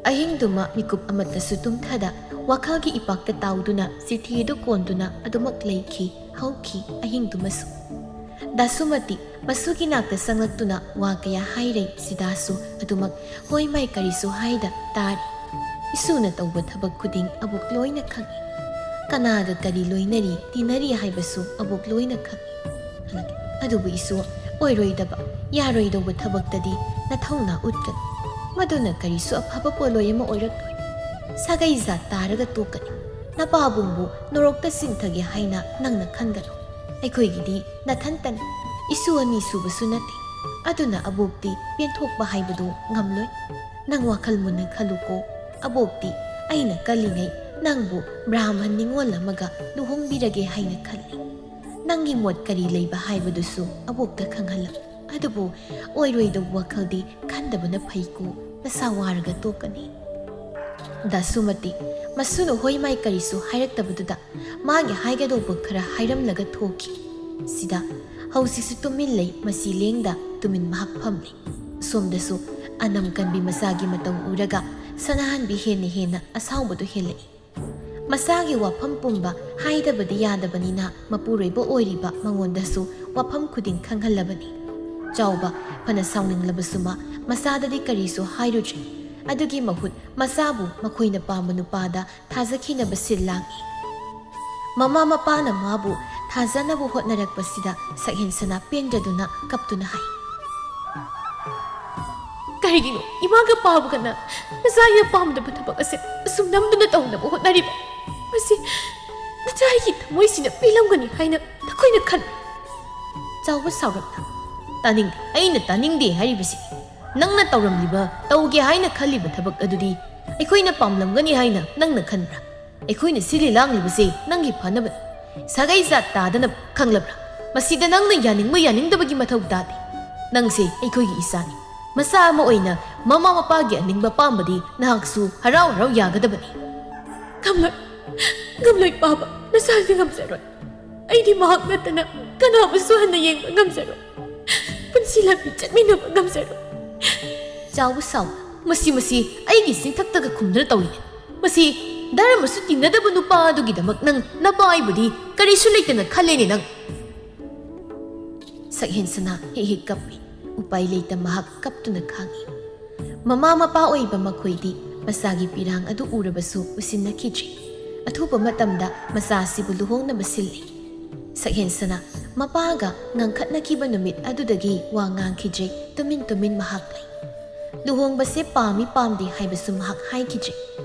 ꯑꯍꯤꯡꯗꯨꯃ ꯃꯤꯀꯨꯞ ꯑꯃꯠꯇꯁꯨ ꯇꯨꯝꯊꯗ, ꯋꯥꯈꯜꯒꯤ ꯏꯄꯥꯛꯇ ꯇꯥꯎꯗꯨꯅ ꯆꯤꯊꯤ ꯑꯗꯨ ꯀꯣꯟꯗꯨꯅ ꯑꯗꯨꯃꯛ ꯂꯩꯈꯤ, ꯍꯧꯈꯤ ꯑꯍꯤꯡꯗꯨꯃꯁꯨ꯫ ꯗꯥꯁꯨꯃꯇꯤ ꯃꯁꯨꯒꯤ ꯅꯥꯛꯇ ꯆꯪꯂꯛꯇꯨꯅ ꯋꯥ ꯀꯌꯥ ꯍꯥꯏꯔꯩ, ꯁꯤꯗꯥꯁꯨ ꯑꯗꯨꯃꯛ ꯍꯣꯏ ꯃꯥꯏ ꯀꯔꯤꯁꯨ ꯍꯥꯏꯗ ꯇꯥꯔꯤ꯫ ꯏꯁꯨꯅ ꯇꯧꯕ ꯊꯕꯛ ꯈꯨꯗꯤꯡ ꯑꯕꯣꯛ ꯂꯣꯏꯅ ꯈꯪꯏ꯫ ꯀꯅꯥꯒ ꯀꯔꯤ ꯂꯣꯏꯅꯔꯤ, ꯇꯤꯟꯅꯔꯤ ꯍꯥꯏꯕꯁꯨ ꯑꯕꯣꯛ ꯂꯣꯏꯅ ꯈꯪꯏ꯫ ꯑꯗꯨꯕꯨ ꯏꯁꯨ, ꯑꯣꯏꯔꯣꯏꯗꯕ, ꯌꯥꯔꯣꯏꯗꯧꯕ ꯊꯕꯛꯇꯗꯤ ꯅꯊꯧꯅꯥ ꯎꯠꯀꯅꯨ꯫ ꯃꯗꯨꯅ ꯀꯔꯤꯁꯨ ꯑꯐꯕ ꯄꯣꯠꯂꯣꯏ ꯑꯃ ꯑꯣꯏꯔꯛꯂꯣꯏ꯫ ꯁꯥꯒꯩ ꯖꯥꯠ ꯇꯥꯔꯒ ꯇꯣꯛꯀꯅꯤ꯫ ꯅꯄꯥꯕꯨꯡꯕꯨ ꯅꯣꯔꯣꯛꯇ ꯆꯤꯡꯊꯒꯦ ꯍꯥꯏꯅ ꯅꯪꯅ ꯈꯟꯒꯅꯨ꯫ ꯑꯩꯈꯣꯏꯒꯤꯗꯤ ꯅꯊꯟꯇꯅꯤ, ꯏꯁꯨ ꯑꯅꯤ ꯁꯨꯕꯁꯨ ꯅꯠꯇꯦ꯫ ꯑꯗꯨꯅ ꯑꯕꯣꯛꯇꯤ ꯄꯦꯟꯊꯣꯛꯄ ꯍꯥꯏꯕꯗꯨ ꯉꯝꯂꯣꯏ꯫ ꯅꯪ ꯋꯥꯈꯜ ꯃꯨꯟꯅ ꯈꯜꯂꯨꯀꯣ꯫ ꯑꯕꯣꯛꯇꯤ ꯑꯩꯅ ꯀꯜꯂꯤꯉꯩ ꯅꯪꯕꯨ ꯕ꯭ꯔꯥꯍꯃꯟ ꯅꯤꯉꯣꯜ ꯑꯃꯒ ꯂꯨꯍꯣꯡꯕꯤꯔꯒꯦ ꯍꯥꯏꯅ ꯈꯜꯂꯤ꯫ ꯅꯪꯒꯤ ꯃꯣꯠ ꯀꯔꯤ ꯂꯩꯕ ꯍꯥꯏꯕꯗꯨꯁꯨ ꯑꯕꯣꯛꯇ ꯈꯪꯍꯜꯂꯨ꯫ ꯑꯗꯨꯕꯨ ꯑꯣꯏꯔꯣꯏꯗꯧꯕ ꯋꯥꯈꯜꯗꯤ ꯈꯟꯗꯕꯅ ꯐꯩꯀꯣ, ꯅꯁꯥ ꯋꯥꯔꯒ ꯇꯣꯛꯀꯅꯤ꯫ ꯗꯥꯁꯨꯃꯇꯤ ꯃꯁꯨꯅ ꯍꯣꯏ ꯃꯥꯏ ꯀꯔꯤꯁꯨ ꯍꯥꯏꯔꯛꯇꯕꯗꯨꯗ ꯃꯥꯒꯤ ꯍꯥꯏꯒꯗꯧꯕ ꯈꯔ ꯍꯥꯏꯔꯝꯂꯒ ꯊꯣꯛꯈꯤ꯫ ꯁꯤꯗ ꯍꯧꯖꯤꯛꯁꯨ ꯇꯨꯃꯤꯟ ꯂꯩ, ꯃꯁꯤ ꯂꯦꯡꯗ ꯇꯨꯃꯤꯟ ꯃꯍꯥꯛ ꯐꯝꯂꯤ꯫ ꯑꯁꯣꯝꯗꯁꯨ ꯑꯅꯝ ꯀꯟꯕꯤ ꯃꯆꯥꯒꯤ ꯃꯇꯧ ꯎꯔꯒ ꯁꯅꯥꯍꯟꯕꯤ ꯍꯦꯟꯅ ꯍꯦꯟꯅ ꯑꯁꯥꯎꯕꯗꯨ ꯍꯦꯜꯂꯛꯏ꯫ ꯃꯆꯥꯒꯤ ꯋꯥꯐꯝ ꯄꯨꯝꯕ ꯍꯥꯏꯗꯕꯗꯤ ꯌꯥꯗꯕꯅꯤꯅ ꯃꯄꯨꯔꯣꯏꯕ ꯑꯣꯏꯔꯤꯕ ꯃꯉꯣꯟꯗꯁꯨ ꯋꯥꯐꯝ ꯈꯨꯗꯤꯡ ꯈꯪꯍꯜꯂꯕꯅꯤ꯫ ꯆꯥꯎꯕ ꯐꯅ ꯁꯥꯎꯅꯤꯡꯂꯕꯁꯨ ꯃꯥ ꯃꯆꯥꯗꯗꯤ ꯀꯔꯤꯁꯨ ꯍꯥꯏꯔꯨꯗ꯭ꯔꯤ꯫ ꯑꯗꯨꯒꯤ ꯃꯍꯨꯠ ꯃꯆꯥꯕꯨ ꯃꯈꯣꯏꯅ ꯄꯥꯝꯕ ꯅꯨꯄꯥꯗ ꯊꯥꯖꯈꯤꯅꯕ ꯁꯤꯜ ꯂꯥꯡꯏ꯫ ꯃꯃꯥ ꯃꯄꯥꯅ ꯃꯥꯕꯨ ꯊꯥꯖꯅꯕ ꯍꯣꯠꯅꯔꯛꯄꯁꯤꯗ ꯁꯛꯍꯦꯟꯁꯅꯥ ꯄꯦꯟꯗꯗꯨꯅ ꯀꯞꯇꯨꯅ ꯍꯥꯏ, "ꯀꯔꯤꯒꯤꯅꯣ ꯏꯃꯥꯒ ꯄꯥꯕꯒꯅ ꯅꯆꯥꯒꯤ ꯄꯥꯝꯗꯕ ꯊꯕꯛ ꯑꯁꯦ ꯑꯁꯨꯝ ꯅꯝꯗꯨꯅ ꯇꯧꯅꯕ ꯍꯣꯠꯅꯔꯤꯕ? ꯃꯁꯤ ꯅꯆꯥꯒꯤ ꯊꯃꯣꯏꯁꯤꯅ ꯄꯦꯜꯂꯝꯒꯅꯤ ꯍꯥꯏꯅ ꯅꯈꯣꯏꯅ ꯈꯟꯕ꯭ꯔꯥ?" ꯆꯥꯎꯕ ꯁꯥꯎꯔꯞꯅ, "ꯇꯥꯅꯤꯡꯗꯦ, ꯑꯩꯅ ꯇꯥꯅꯤꯡꯗꯦ ꯍꯥꯏꯔꯤꯕꯁꯤ꯫ ꯅꯪꯅ ꯇꯧꯔꯝꯂꯤꯕ, ꯇꯧꯒꯦ ꯍꯥꯏꯅ ꯈꯜꯂꯤꯕ ꯊꯕꯛ ꯑꯗꯨꯗꯤ ꯑꯩꯈꯣꯏꯅ ꯄꯥꯝꯂꯝꯒꯅꯤ ꯍꯥꯏꯅ ꯅꯪꯅ ꯈꯟꯕ꯭ꯔꯥ? ꯑꯩꯈꯣꯏꯅ ꯁꯤꯜꯂꯤ ꯂꯥꯡꯂꯤꯕꯁꯦ ꯅꯪꯒꯤ ꯐꯅꯕꯅꯤ꯫ ꯁꯥꯒꯩ ꯖꯥꯠ ꯇꯥꯗꯅꯕ, ꯈꯪꯂꯕ꯭ꯔꯥ? ꯃꯁꯤꯗ ꯅꯪꯅ ꯌꯥꯅꯤꯡꯕ ꯌꯥꯅꯤꯡꯗꯕꯒꯤ ꯃꯊꯧ ꯇꯥꯗꯦ꯫ ꯅꯪꯁꯦ ꯑꯩꯈꯣꯏꯒꯤ ꯏꯆꯥꯅꯤ꯫ ꯃꯆꯥ ꯑꯃ ꯑꯣꯏꯅ ꯃꯃꯥ ꯃꯄꯥꯒꯤ ꯑꯅꯤꯡꯕ ꯑꯄꯥꯝꯕꯗꯤ ꯅꯍꯥꯛꯁꯨ ꯍꯔꯥꯎ ꯍꯔꯥꯎ ꯌꯥꯒꯗꯕꯅꯤ꯫" "ꯉꯝꯂꯣꯏ, ꯉꯝꯂꯣꯏ ꯄꯥꯕ, ꯅꯆꯥꯗꯤ ꯉꯝꯖꯔꯣꯏ꯫ ꯑꯩꯗꯤ ꯃꯍꯥꯛ ꯅꯠꯇꯅ ꯀꯅꯥꯕꯨꯁꯨ ꯍꯟꯅ ꯌꯦꯡꯕ ꯉꯝꯖꯔꯣꯏ꯫ ꯄꯨꯟꯁꯤ ꯂꯝꯕꯤ ꯆꯠꯃꯤꯟꯅꯕ ꯉꯝꯖꯔꯣꯏ꯫" ꯆꯥꯎꯕ ꯁꯥꯎ, "ꯃꯁꯤ, ꯃꯁꯤ ꯑꯩꯒꯤ ꯆꯤꯟꯊꯛꯇꯒ ꯈꯨꯝꯗꯨꯅ ꯇꯧꯔꯤꯅꯦ꯫ ꯃꯁꯤ ꯙꯔꯃꯁꯨ ꯇꯤꯟꯅꯗꯕ ꯅꯨꯄꯥ ꯑꯗꯨꯒꯤꯗꯃꯛ ꯅꯪ ꯅꯄꯥ ꯑꯩꯕꯨꯗꯤ ꯀꯔꯤꯁꯨ ꯂꯩꯇꯅ ꯈꯜꯂꯦꯅꯦ ꯅꯪ꯫" ꯁꯛꯍꯦꯟꯁꯅꯥ ꯍꯦꯛ ꯍꯦꯛ ꯀꯞꯄꯤ꯫ ꯎꯄꯥꯏ ꯂꯩꯇ ꯃꯍꯥꯛ ꯀꯞꯇꯨꯅ ꯈꯥꯡꯏ꯫ ꯃꯃꯥ ꯃꯄꯥ ꯑꯣꯏꯕ ꯃꯈꯣꯏꯗꯤ ꯃꯆꯥꯒꯤ ꯄꯤꯔꯥꯡ ꯑꯗꯨ ꯎꯔꯕꯁꯨ ꯎꯁꯤꯟꯅꯈꯤꯗ꯭ꯔꯤ꯫ ꯑꯊꯨꯕ ꯃꯇꯝꯗ ꯃꯆꯥ ꯑꯁꯤꯕꯨ ꯂꯨꯍꯣꯡꯅꯕ ꯁꯤꯜꯂꯤ꯫ ꯁꯛꯍꯦꯟꯁꯅꯥ ꯃꯄꯥꯒ ꯉꯥꯡꯈꯠꯅꯈꯤꯕ ꯅꯨꯃꯤꯠ ꯑꯗꯨꯗꯒꯤ ꯋꯥ ꯉꯥꯡꯈꯤꯗ꯭ꯔꯦ꯫ ꯇꯨꯃꯤꯟ ꯇꯨꯃꯤꯟ ꯃꯍꯥꯛ ꯂꯩ꯫ ꯂꯨꯍꯣꯡꯕꯁꯦ ꯄꯥꯝꯃꯤ ꯄꯥꯝꯗꯦ ꯍꯥꯏꯕꯁꯨ ꯃꯍꯥꯛ ꯍꯥꯏꯈꯤꯗ꯭ꯔꯦ꯫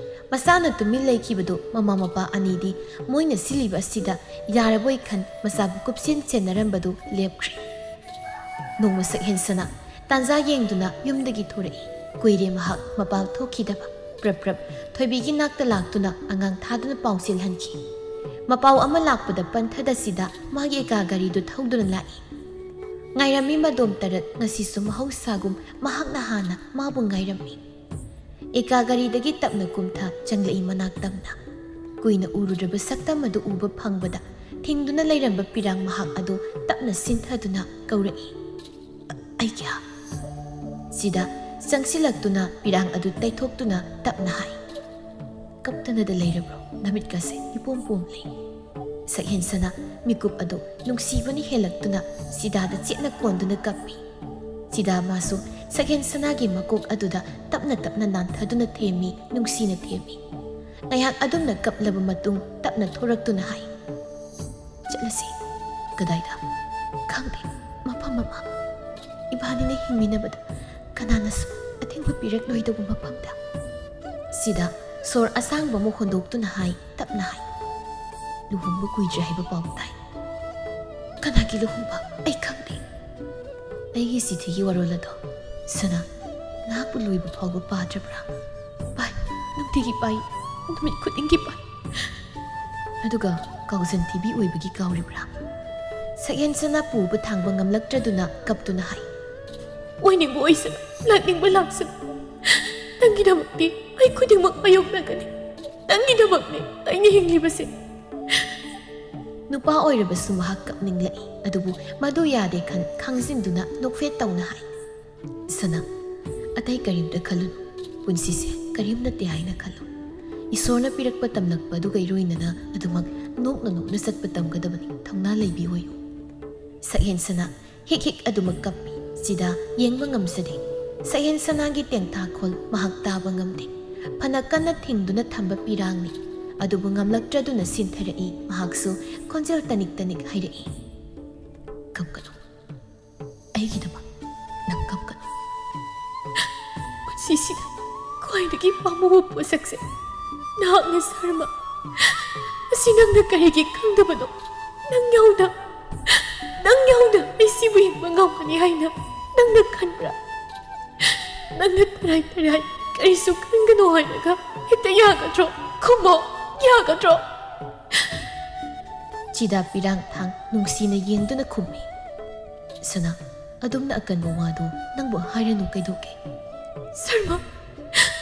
ꯃꯁꯥꯅ ꯇꯨꯃꯤꯟ ꯂꯩꯈꯤꯕꯗꯨ ꯃꯃꯥ ꯃꯄꯥ ꯑꯅꯤꯗꯤ ꯃꯣꯏꯅ ꯁꯤꯜꯂꯤꯕ ꯑꯁꯤꯗ ꯌꯥꯔꯕꯣꯏ ꯈꯟ ꯃꯆꯥꯕꯨ ꯀꯨꯞꯁꯦꯟ ꯁꯦꯟꯅꯔꯝꯕꯗꯨ ꯂꯦꯞꯈ꯭ꯔꯦ꯫ ꯅꯣꯡꯃ ꯁꯛꯍꯦꯟꯁꯅ ꯇꯥꯟꯖꯥ ꯌꯦꯡꯗꯨꯅ ꯌꯨꯝꯗꯒꯤ ꯊꯣꯔꯛꯏ꯫ ꯀꯨꯏꯔꯦ ꯃꯍꯥꯛ ꯃꯄꯥꯜ ꯊꯣꯛꯈꯤꯗꯕ꯫ ꯄ꯭ꯔꯞ ꯄ꯭ꯔꯞ ꯊꯣꯏꯕꯤꯒꯤ ꯅꯥꯛꯇ ꯂꯥꯛꯇꯨꯅ ꯑꯉꯥꯡ ꯊꯥꯗꯨꯅ ꯄꯥꯎ ꯆꯦꯜꯍꯟꯈꯤ꯫ ꯃꯄꯥꯎ ꯑꯃ ꯂꯥꯛꯄꯗ ꯄꯟꯊꯗ ꯁꯤꯗ ꯃꯥꯒꯤ ꯑꯦꯀꯥ ꯒꯥꯔꯤꯗꯨ ꯊꯧꯗꯨꯅ ꯂꯥꯛꯏ꯫ ꯉꯥꯏꯔꯝꯃꯤ ꯃꯗꯣꯝ ꯇꯔꯠ ꯉꯁꯤꯁꯨ ꯃꯍꯧꯁꯥꯒꯨꯝ ꯃꯍꯥꯛꯅ ꯍꯥꯟꯅ ꯃꯥꯕꯨ ꯉꯥꯏꯔꯝꯃꯤ꯫ ꯑꯦꯀꯥ ꯒꯥꯔꯤꯗꯒꯤ ꯇꯞꯅ ꯀꯨꯝꯊ ꯆꯪꯂꯛꯏ ꯃꯅꯥꯛ ꯇꯝꯅ꯫ ꯀꯨꯏꯅ ꯎꯔꯨꯗ꯭ꯔꯕ ꯁꯛꯇꯝ ꯑꯗꯨ ꯎꯕ ꯐꯪꯕꯗ ꯊꯤꯡꯗꯨꯅ ꯂꯩꯔꯝꯕ ꯄꯤꯔꯥꯡ ꯃꯍꯥꯛ ꯑꯗꯨ ꯇꯞꯅ ꯁꯤꯟꯊꯗꯨꯅ ꯀꯧꯔꯛꯏ꯫ "ꯑꯩꯒ꯭ꯌꯥ!" ꯁꯤꯗ ꯆꯪꯁꯤꯜꯂꯛꯇꯨꯅ ꯄꯤꯔꯥꯡ ꯑꯗꯨ ꯇꯩꯊꯣꯛꯇꯨꯅ ꯇꯞꯅ ꯍꯥꯏ꯫ "ꯀꯞꯇꯅꯗ ꯂꯩꯔꯕ꯭ꯔꯣ? ꯅꯃꯤꯠꯀꯁꯦ ꯏꯄꯣꯝ ꯄꯣꯝꯂꯤ꯫" ꯁꯛꯍꯦꯟꯁꯅ ꯃꯤꯀꯨꯞ ꯑꯗꯨ ꯅꯨꯡꯁꯤꯕꯅ ꯍꯦꯜꯂꯛꯇꯨꯅ ꯁꯤꯗꯥꯗ ꯆꯦꯠꯅ ꯀꯣꯟꯗꯨꯅ ꯀꯞꯄꯤ꯫ ꯁꯤꯗꯥ ꯃꯥꯁꯨ ꯁꯛꯍꯦꯟꯁꯅꯥꯒꯤ ꯃꯀꯣꯛ ꯑꯗꯨꯗ ꯇꯞꯅ ꯇꯞꯅ ꯅꯥꯟꯊꯗꯨꯅ ꯊꯦꯝꯃꯤ, ꯅꯨꯡꯁꯤꯅ ꯊꯦꯝꯃꯤ꯫ ꯉꯥꯏꯍꯥꯛ ꯑꯗꯨꯝꯅ ꯀꯞꯂꯕ ꯃꯇꯨꯡ ꯇꯞꯅ ꯊꯣꯔꯛꯇꯨꯅ ꯍꯥꯏ, "ꯆꯠꯂꯁꯤ꯫" "ꯀꯗꯥꯏꯗ?" "ꯈꯪꯗꯦ, ꯃꯐꯝ ꯑꯃ꯫ ꯏꯕꯥꯅꯤꯅ ꯍꯤꯡꯃꯤꯟꯅꯕꯗ ꯀꯅꯥꯅꯁꯨ ꯑꯊꯤꯡꯕ ꯄꯤꯔꯛꯂꯣꯏꯗꯧꯕ ꯃꯐꯝꯗ꯫" ꯁꯤꯗ ꯁꯣꯔ ꯑꯁꯥꯡꯕ ꯑꯃ ꯍꯣꯟꯗꯣꯛꯇꯨꯅ ꯍꯥꯏ, ꯇꯞꯅ ꯍꯥꯏ, "ꯂꯨꯍꯣꯡꯕ ꯀꯨꯏꯗ꯭ꯔꯦ ꯍꯥꯏꯕ ꯄꯥꯎ ꯇꯥꯏ꯫" "ꯀꯅꯥꯒꯤ ꯂꯨꯍꯣꯡꯕ? ꯑꯩ ꯈꯪꯗꯦ꯫" "ꯑꯩꯒꯤ ꯆꯤꯊꯤꯒꯤ ꯋꯥꯔꯣꯜ ꯑꯗꯣ, ꯁꯅꯥ, ꯅꯍꯥꯛꯄꯨ ꯂꯣꯏꯕ ꯐꯥꯎꯕ ꯄꯥꯗ꯭ꯔꯕ꯭ꯔꯥ?" "ꯄꯥꯏ, ꯅꯨꯡꯇꯤꯒꯤ ꯄꯥꯏ, ꯅꯨꯃꯤꯠ ꯈꯨꯗꯤꯡꯒꯤ ꯄꯥꯏ꯫ ꯑꯗꯨꯒ ꯀꯥꯎꯖꯟ ꯊꯤꯕꯤ ꯑꯣꯏꯕꯒꯤ ꯀꯥꯎꯔꯤꯕ꯭ꯔꯥ?" ꯁꯛꯍꯦꯟꯁꯅꯥ ꯄꯨꯕ ꯊꯥꯡꯕ ꯉꯝꯂꯛꯇ꯭ꯔꯗꯨꯅ ꯀꯞꯇꯨꯅ ꯍꯥꯏ, "ꯑꯣꯏꯅꯤꯡꯕ ꯑꯣꯏꯁꯅꯨ, ꯂꯥꯛꯅꯤꯡꯕ ꯂꯥꯛꯁꯅꯨ꯫ ꯅꯪꯒꯤꯗꯃꯛꯇꯤ ꯑꯩ ꯈꯨꯗꯤꯡꯃꯛ ꯃꯥꯌꯣꯛꯅꯒꯅꯤ꯫ ꯅꯪꯒꯤꯗꯃꯛꯅꯤ ꯑꯩꯅ ꯍꯤꯡꯂꯤꯕꯁꯦ꯫" ꯅꯨꯄꯥ ꯑꯣꯏꯔꯕꯁꯨ ꯃꯍꯥꯛ ꯀꯞꯅꯤꯡꯂꯛꯏ, ꯑꯗꯨꯕꯨ ꯃꯗꯨ ꯌꯥꯗꯦ ꯈꯟ ꯈꯥꯡꯖꯤꯟꯗꯨꯅ ꯅꯣꯛꯐꯦꯠ ꯇꯧꯅ ꯍꯥꯏ, "ꯁꯅꯥ, ꯑꯇꯩ ꯀꯔꯤꯝꯇ ꯈꯜꯂꯨꯅꯨ꯫ ꯄꯨꯟꯁꯤꯁꯦ ꯀꯔꯤꯝ ꯅꯠꯇꯦ ꯍꯥꯏꯅ ꯈꯜꯂꯨ꯫ ꯏꯁꯣꯔꯅ ꯄꯤꯔꯛꯄ ꯇꯝꯂꯛꯄ ꯑꯗꯨꯒ ꯏꯔꯣꯏꯅꯅ ꯑꯗꯨꯃꯛ ꯅꯣꯛꯅ ꯅꯣꯛꯅ ꯆꯠꯄ ꯇꯝꯒꯗꯕꯅꯤ꯫ ꯊꯧꯅꯥ ꯂꯩꯕꯤ ꯑꯣꯏꯌꯨ꯫" ꯁꯛꯍꯦꯟꯁꯅ ꯍꯤꯛ ꯍꯤꯛ ꯑꯗꯨꯃꯛ ꯀꯞꯄꯤ꯫ ꯁꯤꯗ ꯌꯦꯡꯕ ꯉꯝꯖꯗꯦ꯫ ꯁꯛꯍꯦꯟꯁꯅꯥꯒꯤ ꯇꯦꯡꯊꯥꯈꯣꯜ ꯃꯍꯥꯛ ꯇꯥꯕ ꯉꯝꯗꯦ꯫ ꯐꯅ ꯀꯟꯅ ꯊꯤꯡꯗꯨꯅ ꯊꯝꯕ ꯄꯤꯔꯥꯡꯅꯤ꯫ ꯑꯗꯨꯕꯨ ꯉꯝꯂꯛꯇ꯭ꯔꯗꯨꯅ ꯁꯤꯟꯊꯔꯛꯏ꯫ ꯃꯍꯥꯛꯁꯨ ꯈꯣꯟꯖꯦꯜ ꯇꯅꯤꯛ ꯇꯅꯤꯛ ꯍꯥꯏꯔꯛꯏ, "ꯀꯞꯀꯅꯨ꯫ ꯑꯩꯒꯤꯗꯃꯛ ꯅꯪ ꯀꯞꯀꯅꯨ꯫ ꯄꯨꯟꯁꯤꯁꯤꯗ ꯈ꯭ꯋꯥꯏꯗꯒꯤ ꯄꯥꯝꯃꯨꯕ ꯄꯣꯠꯁꯛꯁꯦ ꯅꯍꯥꯛꯅ ꯁꯔꯃ꯫ ꯑꯁꯤ ꯅꯪꯅ ꯀꯔꯤꯒꯤ ꯈꯪꯗꯕꯅꯣ? ꯅꯪ ꯌꯥꯎꯅ, ꯅꯪ ꯌꯥꯎꯅ ꯑꯩ ꯁꯤꯕꯨ ꯍꯤꯡꯕ ꯉꯝꯒꯅꯤ ꯍꯥꯏꯅ ꯅꯪꯅ ꯈꯟꯕ꯭ꯔꯥ? ꯅꯪꯅ ꯇꯔꯥꯏ ꯇꯔꯥꯏ ꯀꯔꯤꯁꯨ ꯈꯟꯒꯅꯨ ꯍꯥꯏꯔꯒ ꯍꯦꯛꯇ ꯌꯥꯒꯗ꯭ꯔꯣ? ꯈꯨꯝꯃꯣ, ꯌꯥꯒꯗ꯭ꯔꯣ? ꯆꯤꯗꯥ ꯄꯤꯔꯥꯡꯊꯥꯡ ꯅꯨꯡꯁꯤꯅ ꯌꯦꯡꯗꯨꯅ ꯈꯨꯝꯃꯤ꯫ ꯁꯅꯥ, ꯑꯗꯨꯝꯅ ꯑꯀꯟꯕ ꯋꯥꯗꯨ ꯅꯪꯕꯨ ꯍꯥꯏꯔꯅꯨ ꯀꯩꯗꯧꯒꯦ? ꯁꯔꯃ,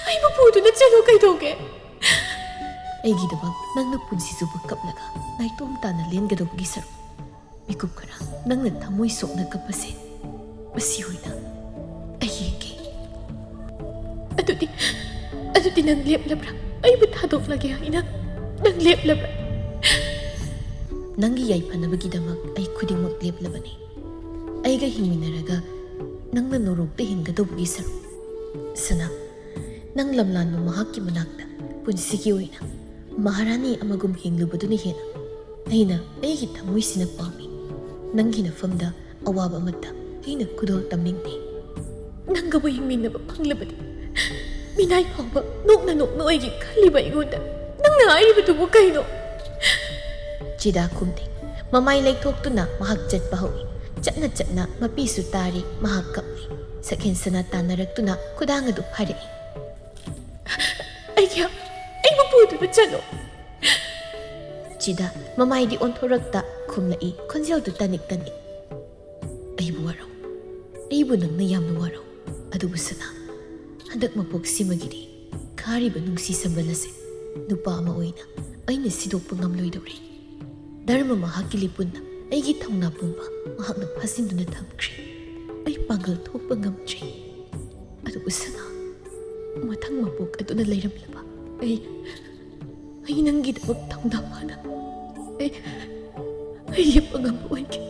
ꯑꯩꯕꯨ ꯄꯨꯗꯨꯅ ꯆꯠꯂꯣ ꯀꯩꯗꯧꯒꯦ? ꯑꯩꯒꯤꯗꯃꯛ ꯅꯪꯅ ꯄꯨꯟꯁꯤ ꯆꯨꯞꯄ ꯀꯞꯂꯒ ꯅꯥꯏꯇꯣꯝ ꯇꯥꯅ ꯂꯦꯟꯒꯗꯧꯕꯒꯤ ꯁꯔꯨꯛ, ꯃꯤꯀꯨꯞ ꯈꯔ ꯅꯪꯅ ꯊꯃꯣꯏ ꯁꯣꯛꯅ ꯀꯞꯄꯁꯦ, ꯃꯁꯤ ꯑꯣꯏꯅ ꯑꯩ ꯌꯦꯡꯒꯦ꯫ ꯑꯗꯨꯗꯤ, ꯑꯗꯨꯗꯤ ꯅꯪ ꯂꯦꯞꯂꯕ꯭ꯔꯥ? ꯑꯩꯕꯨ ꯊꯥꯗꯣꯛꯂꯒꯦ ꯍꯥꯏꯅ ꯅꯪ ꯂꯦꯞꯂꯕ꯭ꯔꯥ? ꯅꯪꯒꯤ ꯌꯥꯏꯐꯅꯕꯒꯤꯗꯃꯛ ꯑꯩ ꯈꯨꯗꯤꯡꯃꯛ ꯂꯦꯞꯂꯕꯅꯤ꯫ ꯑꯩꯒ ꯍꯤꯡꯃꯤꯟꯅꯔꯒ ꯅꯪꯅ ꯅꯣꯔꯣꯛꯇ ꯍꯤꯡꯒꯗꯧꯕꯒꯤ ꯁꯔꯨꯛ꯫ ꯁꯅꯥ, ꯅꯪ ꯂꯝꯂꯥꯟꯕ ꯃꯍꯥꯛꯀꯤ ꯃꯅꯥꯛꯇ ꯄꯨꯟꯁꯤꯒꯤ ꯑꯣꯏꯅ ꯃꯍꯥꯔꯥꯅꯤ ꯑꯃꯒꯨꯝ ꯍꯤꯡꯂꯨꯕꯗꯨꯅ ꯍꯦꯟꯅ ꯑꯩꯅ ꯑꯩꯒꯤ ꯊꯃꯣꯏꯁꯤꯅ ꯄꯥꯝꯃꯤ꯫ ꯅꯪꯒꯤ ꯅꯐꯝꯗ ꯑꯋꯥꯕ ꯑꯃꯠꯇ ꯑꯩꯅ ꯈꯨꯗꯣꯜ ꯇꯝꯅꯤꯡꯗꯦ꯫ ꯅꯪꯒꯕꯨ ꯍꯤꯡꯃꯤꯟꯅꯕ ꯐꯪꯂꯕꯗꯤ ꯃꯤꯅꯥꯏ ꯐꯥꯎꯕ ꯅꯣꯛꯅ ꯅꯣꯛꯅ ꯑꯣꯏꯒꯦ ꯈꯜꯂꯤꯕ ꯑꯩꯉꯣꯟꯗ ꯅꯪꯅ ꯍꯥꯏꯔꯤꯕꯗꯨꯕꯨ ꯀꯩꯅꯣ? ꯆꯤꯗꯥ ꯈꯨꯝꯗꯦ꯫ ꯃꯃꯥꯏ ꯂꯩꯊꯣꯛꯇꯨꯅ ꯃꯍꯥꯛ ꯆꯠꯄ ꯍꯧꯏ꯫ ꯆꯠꯅ ꯆꯠꯅ ꯃꯄꯤꯁꯨ ꯇꯥꯔꯤ, ꯃꯍꯥꯛ ꯀꯞꯂꯤ꯫ ꯁꯛꯍꯦꯟꯁꯅꯥ ꯇꯥꯟꯅꯔꯛꯇꯨꯅ ꯈꯨꯗꯥꯡ ꯑꯗꯨ ꯐꯥꯔꯛꯏ꯫ ꯑꯩꯒꯤ, ꯑꯩꯕꯨ ꯄꯨꯗꯨꯅ ꯆꯠꯂꯣ꯫ ꯆꯤꯗꯥ ꯃꯃꯥꯏꯗꯤ ꯑꯣꯟꯊꯣꯔꯛꯇ ꯈꯨꯝꯂꯛꯏ, ꯈꯣꯟꯖꯦꯜꯗꯨ ꯇꯅꯤꯛ ꯇꯅꯤꯛ꯫ ꯑꯩꯕꯨ ꯋꯥꯔꯧ, ꯑꯩꯕꯨ ꯅꯪꯅ ꯌꯥꯝꯅ ꯋꯥꯔꯧ꯫ ꯑꯗꯨꯕꯨ ꯁꯅꯥ, ꯍꯟꯗꯛ ꯃꯄꯣꯛꯁꯤꯃꯒꯤꯗꯤ ꯈꯥꯔꯤꯕ ꯅꯨꯡꯁꯤ ꯁꯝꯕꯜ ꯑꯁꯦ ꯅꯨꯄꯥ ꯑꯃ ꯑꯣꯏꯅ ꯑꯩꯅ ꯁꯤꯗꯣꯛꯄ ꯉꯝꯂꯣꯏꯗꯧꯔꯦ꯫ ꯙꯔꯃ ꯃꯍꯥꯛꯀꯤ ꯂꯤꯄꯨꯟꯅ ꯑꯩꯒꯤ ꯊꯧꯅꯥ ꯄꯨꯝꯕ ꯃꯍꯥꯛꯅ ꯐꯥꯖꯤꯟꯗꯨꯅ ꯊꯝꯈ꯭ꯔꯦ꯫ ꯑꯩ ꯄꯥꯡꯒꯜ ꯊꯣꯛꯄ ꯉꯝꯗ꯭ꯔꯦ꯫ ꯑꯗꯨꯕꯨ ꯁꯅꯥ, ꯃꯊꯪ ꯃꯄꯣꯛ ꯑꯗꯨꯅ ꯂꯩꯔꯝꯂꯕ ꯑꯩ, ꯑꯩ ꯅꯪꯒꯤꯗꯃꯛ ꯊꯧꯅꯥ ꯐꯅ ꯑꯩ, ꯑꯩ ꯂꯦꯞꯄ ꯉꯝꯕ ꯑꯣꯏꯒꯦ꯫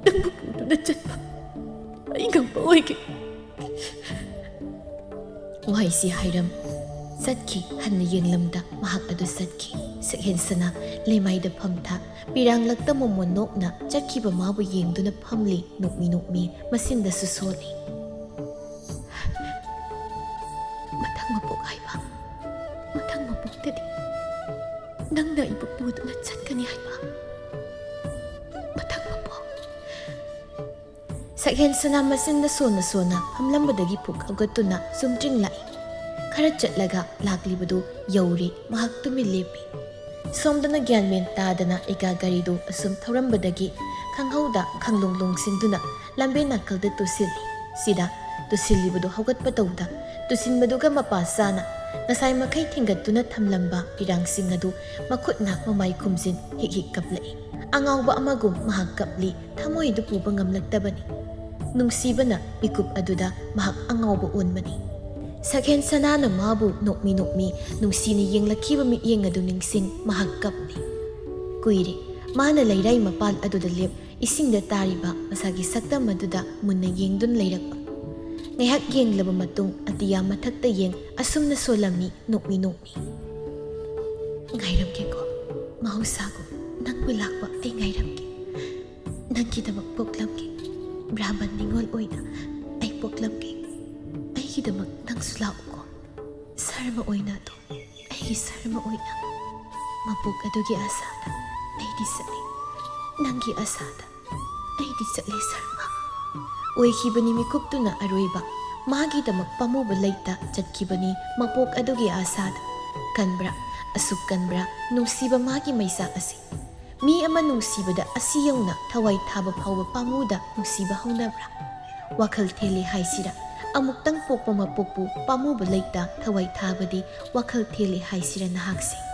ꯅꯪꯕꯨ ꯄꯨꯗꯨꯅ ꯆꯠꯄ ꯑꯩ ꯉꯝꯕ ꯑꯣꯏꯒꯦ꯫ ꯋꯥꯍꯩꯁꯤ ꯍꯥꯏꯔꯝ ꯆꯠꯈꯤ꯫ ꯍꯟꯅ ꯌꯦꯡꯂꯝꯗ ꯃꯍꯥꯛ ꯑꯗꯨ ꯆꯠꯈꯤ꯫ ꯁꯛꯍꯦꯟꯁꯅꯥ ꯂꯩꯃꯥꯏꯗ ꯐꯝꯊ, ꯄꯤꯔꯥꯡꯂꯛꯇ ꯃꯣꯃꯣꯟ ꯅꯣꯛꯅ ꯆꯠꯈꯤꯕ ꯃꯥꯕꯨ ꯌꯦꯡꯗꯨꯅ ꯐꯝꯂꯤ꯫ ꯅꯣꯛꯃꯤ ꯅꯣꯛꯃꯤ ꯃꯆꯤꯟꯗꯁꯨ ꯁꯣꯜꯂꯤ꯫ ꯃꯊꯪ ꯃꯄꯣꯛ ꯍꯥꯏꯕ, ꯃꯊꯪ ꯃꯄꯣꯛ ꯗꯦꯗꯤ, ꯅꯪꯅ ꯑꯩꯕꯨ ꯄꯨꯗꯨꯅ ꯆꯠꯀꯅꯤ ꯍꯥꯏꯕ? ꯃꯊꯪ ꯃꯄꯣꯛ꯫ ꯁꯛꯍꯦꯟ ꯁꯅꯥ ꯃꯆꯤꯟꯗ ꯁꯣꯟꯅ ꯁꯣꯟꯅ ꯐꯝꯂꯝꯕꯗꯒꯤ ꯐꯨꯛ ꯍꯧꯒꯠꯇꯨꯅ ꯆꯨꯝꯗ꯭ꯔꯤꯡ ꯂꯥꯛꯏ꯫ ꯈꯔ ꯆꯠꯂꯒ ꯂꯥꯛꯂꯤꯕꯗꯨ ꯌꯧꯔꯦ꯫ ꯃꯍꯥꯛ ꯇꯨꯃꯤꯟ ꯂꯦꯞꯄꯤ꯫ ꯁꯣꯝꯗꯅ ꯒ꯭ꯌꯥꯟ ꯃꯦꯟ ꯇꯥꯗꯅ ꯑꯦꯒꯥ ꯒꯥꯔꯤꯗꯨ ꯑꯁꯨꯝ ꯊꯧꯔꯝꯕꯗꯒꯤ ꯈꯪꯍꯧꯗ ꯈꯪꯂꯣꯡ ꯂꯣꯡꯁꯤꯟꯗꯨꯅ ꯂꯝꯕꯦꯟ ꯅꯥꯀꯜꯗ ꯇꯨꯁꯤꯜꯂꯤ꯫ ꯁꯤꯗ ꯇꯨꯁꯤꯜꯂꯤꯕꯗꯨ ꯍꯧꯒꯠꯄ ꯇꯧꯗ ꯇꯨꯁꯤꯟꯕꯗꯨꯒ ꯃꯄꯥ ꯆꯥꯅ ꯉꯁꯥꯏ ꯃꯈꯩ ꯊꯤꯡꯒꯠꯇꯨꯅ ꯊꯝꯂꯝꯕ ꯄꯤꯔꯥꯡꯁꯤꯡ ꯑꯗꯨ ꯃꯈꯨꯠꯅ ꯃꯃꯥꯏ ꯈꯨꯝꯖꯤꯟ ꯍꯤꯛ ꯍꯤꯛ ꯀꯞꯂꯛꯏ꯫ ꯑꯉꯥꯎꯕ ꯑꯃꯒꯨꯝ ꯃꯍꯥꯛ ꯀꯞꯂꯤ꯫ ꯊꯃꯣꯏꯗꯨ ꯄꯨꯕ ꯉꯝꯂꯛꯇꯕꯅꯤ꯫ ꯅꯨꯡꯁꯤꯕꯅ ꯃꯤꯀꯨꯞ ꯑꯗꯨꯗ ꯃꯍꯥꯛ ꯑꯉꯥꯎꯕ ꯑꯣꯟꯕꯅꯤ꯫ ꯁꯛꯍꯦꯟ ꯁꯅꯥꯅ ꯃꯥꯕꯨ ꯅꯣꯛꯃꯤ ꯅꯣꯛꯃꯤ ꯅꯨꯡꯁꯤꯅ ꯌꯦꯡꯂꯛꯈꯤꯕ ꯃꯤꯠꯌꯦꯡ ꯑꯗꯨ ꯅꯤꯡꯁꯤꯡ ꯃꯍꯥꯛ ꯀꯞꯂꯤ꯫ ꯀꯨꯏꯔꯦ꯫ ꯃꯥꯅ ꯂꯩꯔꯥꯏ ꯃꯄꯥꯟ ꯑꯗꯨꯗ ꯂꯦꯞ ꯏꯁꯤꯡꯗ ꯇꯥꯔꯤꯕ ꯃꯁꯥꯒꯤ ꯁꯛꯇꯝ ꯑꯗꯨꯗ ꯃꯨꯟꯅ ꯌꯦꯡꯗꯨꯅ ꯂꯩꯔꯛꯄ꯫ ꯉꯥꯏꯍꯥꯛ ꯌꯦꯡꯂꯕ ꯃꯇꯨꯡ ꯑꯇꯤꯌꯥ ꯃꯊꯛꯇ ꯌꯦꯡ ꯑꯁꯨꯝꯅ ꯁꯣꯜꯂꯝꯃꯤ ꯅꯣꯛꯃꯤ ꯅꯣꯛꯃꯤ꯫ ꯉꯥꯏꯔꯝꯒꯦꯀꯣ꯫ ꯃꯍꯧꯁꯥꯒꯨꯝ ꯅꯪꯕꯨ ꯂꯥꯛꯄ ꯑꯩ ꯉꯥꯏꯔꯝꯒꯦ꯫ ꯅꯪꯒꯤꯗꯃꯛ ꯄꯣꯛꯂꯝꯒꯦ꯫ ꯕ꯭ꯔꯥꯍꯃꯟ ꯅꯤꯉꯣꯜ ꯑꯣꯏꯅ ꯑꯩ ꯄꯣꯛꯂꯝꯒꯦ꯫ ꯑꯩꯒꯤꯗꯃꯛ ꯅꯪꯁꯨ ꯂꯥꯛꯎꯀꯣ꯫ ꯁꯔꯃ ꯑꯣꯏꯅ ꯑꯗꯨꯝ ꯑꯩꯒꯤ ꯁꯔꯃ ꯑꯣꯏꯅ꯫ ꯃꯄꯣꯛ ꯑꯗꯨꯒꯤ ꯑꯥꯁꯥꯗ ꯑꯩꯗꯤ ꯆꯠꯂꯤ꯫ ꯅꯪꯒꯤ ꯑꯥꯁꯥꯗ ꯑꯩꯗꯤ ꯆꯠꯂꯤ ꯁꯔꯃ꯫ ꯑꯣꯏꯈꯤꯕꯅꯤ ꯃꯤꯀꯨꯞꯇꯨꯅ ꯑꯔꯣꯏꯕ꯫ ꯃꯥꯒꯤꯗꯃꯛ ꯄꯥꯝꯃꯨꯕ ꯂꯩꯇ ꯆꯠꯈꯤꯕꯅꯤ ꯃꯄꯣꯛ ꯑꯗꯨꯒꯤ ꯑꯥꯁꯥꯗ꯫ ꯀꯟꯕ꯭ꯔꯥ? ꯑꯁꯨꯛ ꯀꯟꯕ꯭ꯔꯥ ꯅꯨꯡꯁꯤꯕ ꯃꯥꯒꯤ ꯃꯩꯆꯥꯛ ꯑꯁꯤ? ꯃꯤ ꯑꯃ ꯅꯨꯡꯁꯤꯕꯗ ꯑꯁꯤ ꯌꯧꯅ ꯊꯋꯥꯏ ꯊꯥꯕ ꯐꯥꯎꯕ ꯄꯥꯝꯃꯨꯗ ꯅꯨꯡꯁꯤꯕ ꯍꯧꯅꯕ꯭ꯔꯥ? ꯋꯥꯈꯜ ꯊꯦꯜꯂꯦ ꯍꯥꯏꯁꯤꯔꯥ? ꯑꯃꯨꯛꯇꯪ ꯄꯣꯛꯄ ꯃꯄꯣꯛꯄꯨ ꯄꯥꯝꯃꯨꯕ ꯂꯩꯇ ꯊꯋꯥꯏ ꯊꯥꯕꯗꯤ ꯋꯥꯈꯜ ꯊꯦꯜꯂꯦ ꯍꯥꯏꯁꯤꯔꯥ ꯅꯍꯥꯛꯁꯦ?